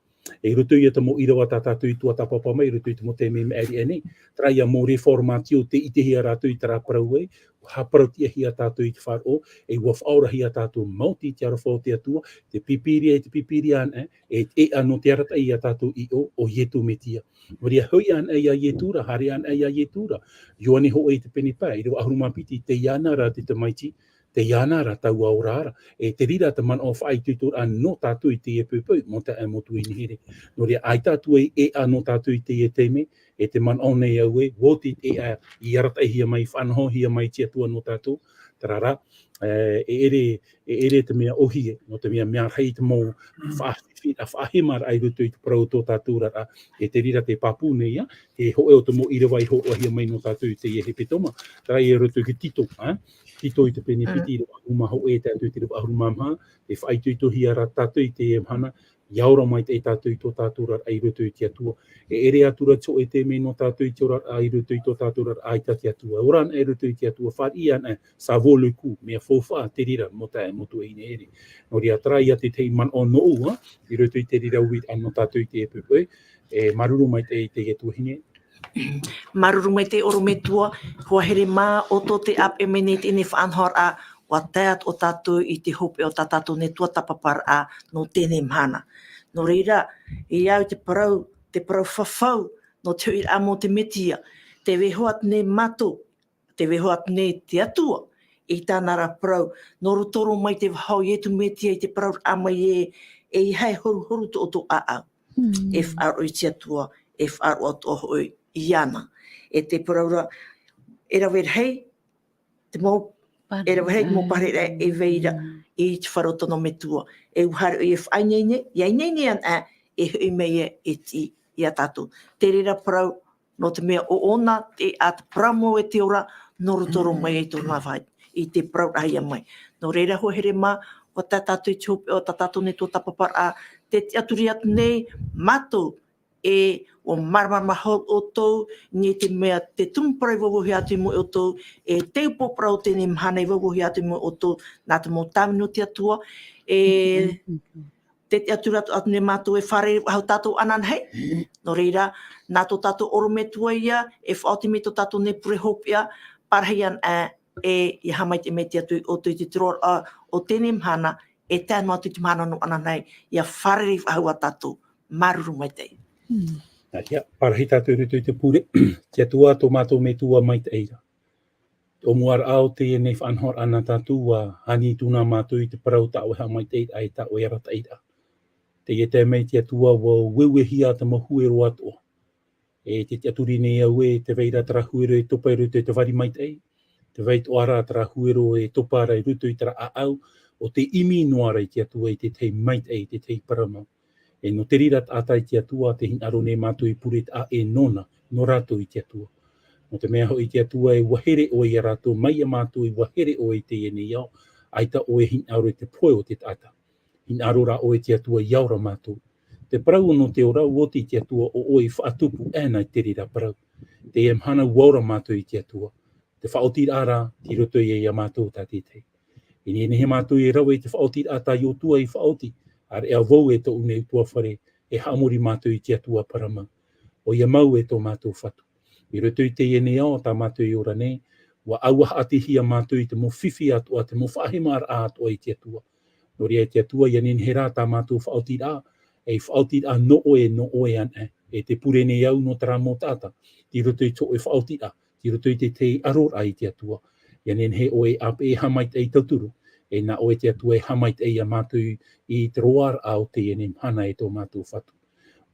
E i roto ia te mau ʻīrava tā tātou i tuatāpapa mai, i roto i te mau taime i maʻiri aʻe nei. Terā ia mau reformatio tē ʻitehia rātou i terā parau ē, haʻaparau-tiʻahia tātou i te faʻaroʻo, e ʻua faʻaorahia tātou maoti i te aroha o te Atua, te Pīpīria, e te Pīpīria anaʻe, e, e ʻano te arataʻi ia tātou i ʻō, ʻo Ietu Metia. Nō reira hoʻi anaʻe ia Ietu ra, haere anaʻe ia Ietu ra. Ioane hōʻē i te pene pae, ʻīrava ʻahuru mā piti, tei iāna ra te Tamaiti, tei iāna ra taua ora ra. E te reira te manaʻo faʻaitoitoraʻa nō tātou i teie poʻipoʻi, mau taeaʻe, mau tuahine here. Nō reira, ʻaita atu e ʻēʻa nō tātou i teie taime, e te manaʻo nei au ē, ʻua oti te ʻēʻa i arataʻihia mai, faʻanahohia mai te Atua nō tātou, terā rā, e, e ʻere, e ʻere te mea ʻōhie, nō te mea, mea rahi te mau faʻafifi, ā, faʻahemaraʻa i roto i te parau o tō tātou oraraʻa, e te reira te pāpū nei, ā, te hōʻē o te mau ʻīrava i hōroʻahia mai nō tātou i teie hepetoma, terā ia i roto i te Tito, ā, Tito i te pene piti, ʻīrava ʻahuru mā hōʻē, tae atu i te ʻīrava ʻahuru mā maha, e faʻaitoitohia ra tātou i teie mahana, ʻIa ora maitaʻi tātou i tō tātou oraraʻa i roto i te Atua. E ʻere atu ra te hōʻē taime nō tātou i te oraraʻa i roto i tō tātou oraraʻa ʻaita te Atua. E ora anaʻe i roto i te Atua, fāriʻi anaʻe, ça vaut le coup, mea faufaʻa te reira, mau taeaʻe, mau tuahine here. Nō reira, terā ia te tahi manaʻo nōʻu, ā, i roto i te reira uiraʻa nō tātou i teie poʻipoʻi. E māuruuru maitaʻi i teie tuahine. Māuruuru maitaʻi ʻorometua, hoa here mā, ʻo tō te ʻāpeʻe mai nei teie faʻanahoraʻa, ʻua tae atu ʻo tātou i te hopeʻa o tā tātou nei tuatāpaparaʻa nō teie mahana. Nō reira, e au i te parau, te parau fafau, nō te hoʻiraʻa mau o te Metia, tē vaiiho atu nei mātou, tē vaiiho atu nei te Atua, i tāna ra parau, nō roto roa mai te vāhi o Ietu Metia i te parauraʻa mai ē, ʻeiaha e horuhoru tō ʻoutou ʻāʻau. Hmm. E faʻaroʻo i te Atua, e faʻaroʻo atoʻa hoʻi iāna. E te parau ra, e rave rahi, te mau, e rave rahi te mau pārahiraʻa e vai ra i te fare o tōna Metua. E ʻua haere ʻoia e faʻaineine, ʻia ineine anaʻe, e hoʻi mai ē e tiʻi ia tātou. Te reira parau, nō te mea ʻo ʻōna te, ā, te parau mau e te ora, nō roto roa mai i tōna vāhi, i te parau rahi ia mai. Nō reira, hoa here mā, ʻua tae tātou i te hopeʻa o tā tātou nei tuatāpaparaʻa, tē tiʻaturi atu nei mātou, e ʻua māramarama hou ʻoutou, nō te mea te tumu parau i vaiiho atu i mua iā ʻoutou, e te upoʻo parau o teie mahana i vaiiho atu i mua iā ʻoutou, nā te mau tāvini o te Atua, e, tē tiʻaturi atu nei mātou e fārerei faʻahou tātou ananahi. Nō reira, nā tō tātou ʻorometua ia, e faʻaoti mai tō tātou nei pure hopeʻa, pārahi anaʻe, e, ʻia haʻamaitaʻi mai te Atua iā ʻoutou i te roaraʻa o teie mahana, e tae noa atu i te mahana nō ananahi, ʻia fārerei faʻahou ā tātou. Māuruuru maitaʻi. Hmm. Nā reira, pārahi tātou i roto i te pure, te Atua tō mātou Metua maitaʻi ra. ʻO mua ra ʻo teie nei faʻanahoraʻa nā tātou ʻua ani atu nā mātou i te parau tā ʻoe haʻamaitaʻiraʻa e tā ʻoe arataʻiraʻa. Teie taime te Atua ʻua ueuehia te mau huero atoʻa. E te tiʻaturi nei au ē, tē vai ra terā huero e topa i roto i te vari maitaʻi. Tē vai atoʻa ra terā huero e topa ra i roto i terā ʻāʻau, ʻo tē ʻimi noa ra i te Atua i te tahi maitaʻi, i te tahi parau mau. E nō te reira taʻata i te Atua, tē hinaʻaro nei mātou i pure taʻa ʻē nōna, nō rātou i te Atua. Nō te mea hoʻi te Atua e ʻua here ʻoe iā rātou, mai iā mātou e ʻua here ʻoe i teie nei ao, ʻaita ʻoe e hinaʻaro i te pohe o te taʻata. Hinaʻaro rā ʻoe te Atua ʻia ora mātou. Te parau nō te ora, ʻua oti te Atua ʻo ʻoe i faʻatupu, ʻaita i te reira parau. Teie mahana ʻua ora mātou i te Atua. Te faʻaotiraʻa rā, tei roto ia iā mātou tātaʻitahi. E nehenehe mātou e rave i te faʻaotiraʻa tā Iosua i faʻaoti, ʻāreʻa vau e tōʻu nei ʻutuāfare, e haʻamori mātou i te Atua parau mau. ʻOia mau e tō mātou Fatu. I roto i teie nei ao tā mātou e ora nei, ʻua ʻauaha ʻātīhia mātou i te mau fifi atoʻa, te mau faʻahemaraʻa atoʻa i te Atua. Nō reira te Atua, ʻia nehenehe rā tā mātou faʻaotiraʻa, e faʻaotiraʻa nō ʻoe, nō ʻoe anaʻe. E tē pure nei au nō terā mau taʻata, tei roto i tō ʻoe faʻaotiraʻa, tei roto i te tahi ʻaroraʻa i te Atua. ʻIa nehenehe ʻoe e ʻāpeʻe e haʻamaitaʻi tauturu, e nā ʻoe te Atua e haʻamaitaʻi iā mātou i te roaraʻa o teie nei mahana e tō mātou Fatu.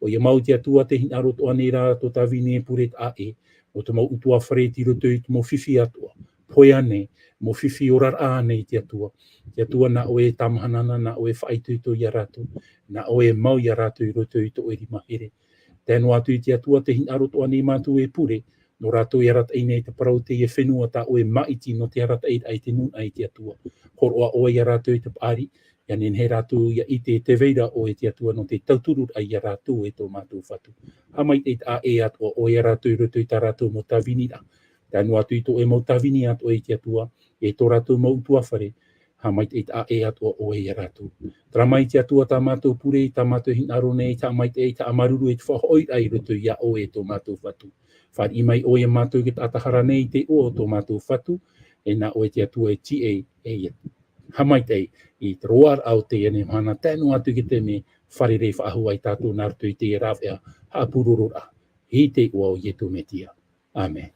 ʻOia mau te Atua tē hinaʻaro atoʻa nei rā tō Tāvini e pure taʻa ʻē, nō te mau ʻutuāfare tei roto i te mau fifi atoʻa. Pohe ānei, mau fifi oraraʻa ānei te Atua. Te Atua nā ʻoe e tāmahana na, nā ʻoe e faʻaitoito iā rātou, nā ʻoe e mau iā rātou i roto i tō ʻoe rima here. Tae noa atu i te Atua tē hinaʻaro atoʻa nei mātou e pure, nō rātou e arataʻi nei te parau o teie fenua tā ʻoe e māʻiti nō te arataʻiraʻa i te nūnaʻa i te Atua. Hōroʻa ʻoe iā rātou i te paʻari, ʻia nehenehe rātou ʻia ʻite tē vai ra ʻoe te Atua nō te tautururaʻa iā rātou e tō mātou Fatu. Haʻamaitaʻi taʻa ʻē atoʻa ʻoe iā rātou i roto i tā rātou mau tāviniraʻa. Tae noa atu i tō ʻoe mau tāvini atoʻa e te Atua, e tō rātou mau ʻutuāfare, haʻamaitaʻi taʻa ʻē atoʻa ʻoe iā rātou. Terā mai te Atua tā mātou pure, tā mātou hinaʻaro nei, haʻamaitaʻi, haʻamāuruuru i te faʻahoʻiraʻa i roto iā ʻoe e tō mātou Fatu. Fāriʻi mai ʻoe iā mātou i te taʻata hara nei i te iʻoa o tō mātou Fatu, e nā ʻoe te Atua e tiʻa, e ia. Haʻamaitaʻi i te roaraʻa o teie nei mahana tae noa atu i te taime, fārerei faʻahou ai tātou nā roto i teie rāveʻa haʻapurororaʻa. I te iʻoa o Iesu Mesia. ʻĀmene.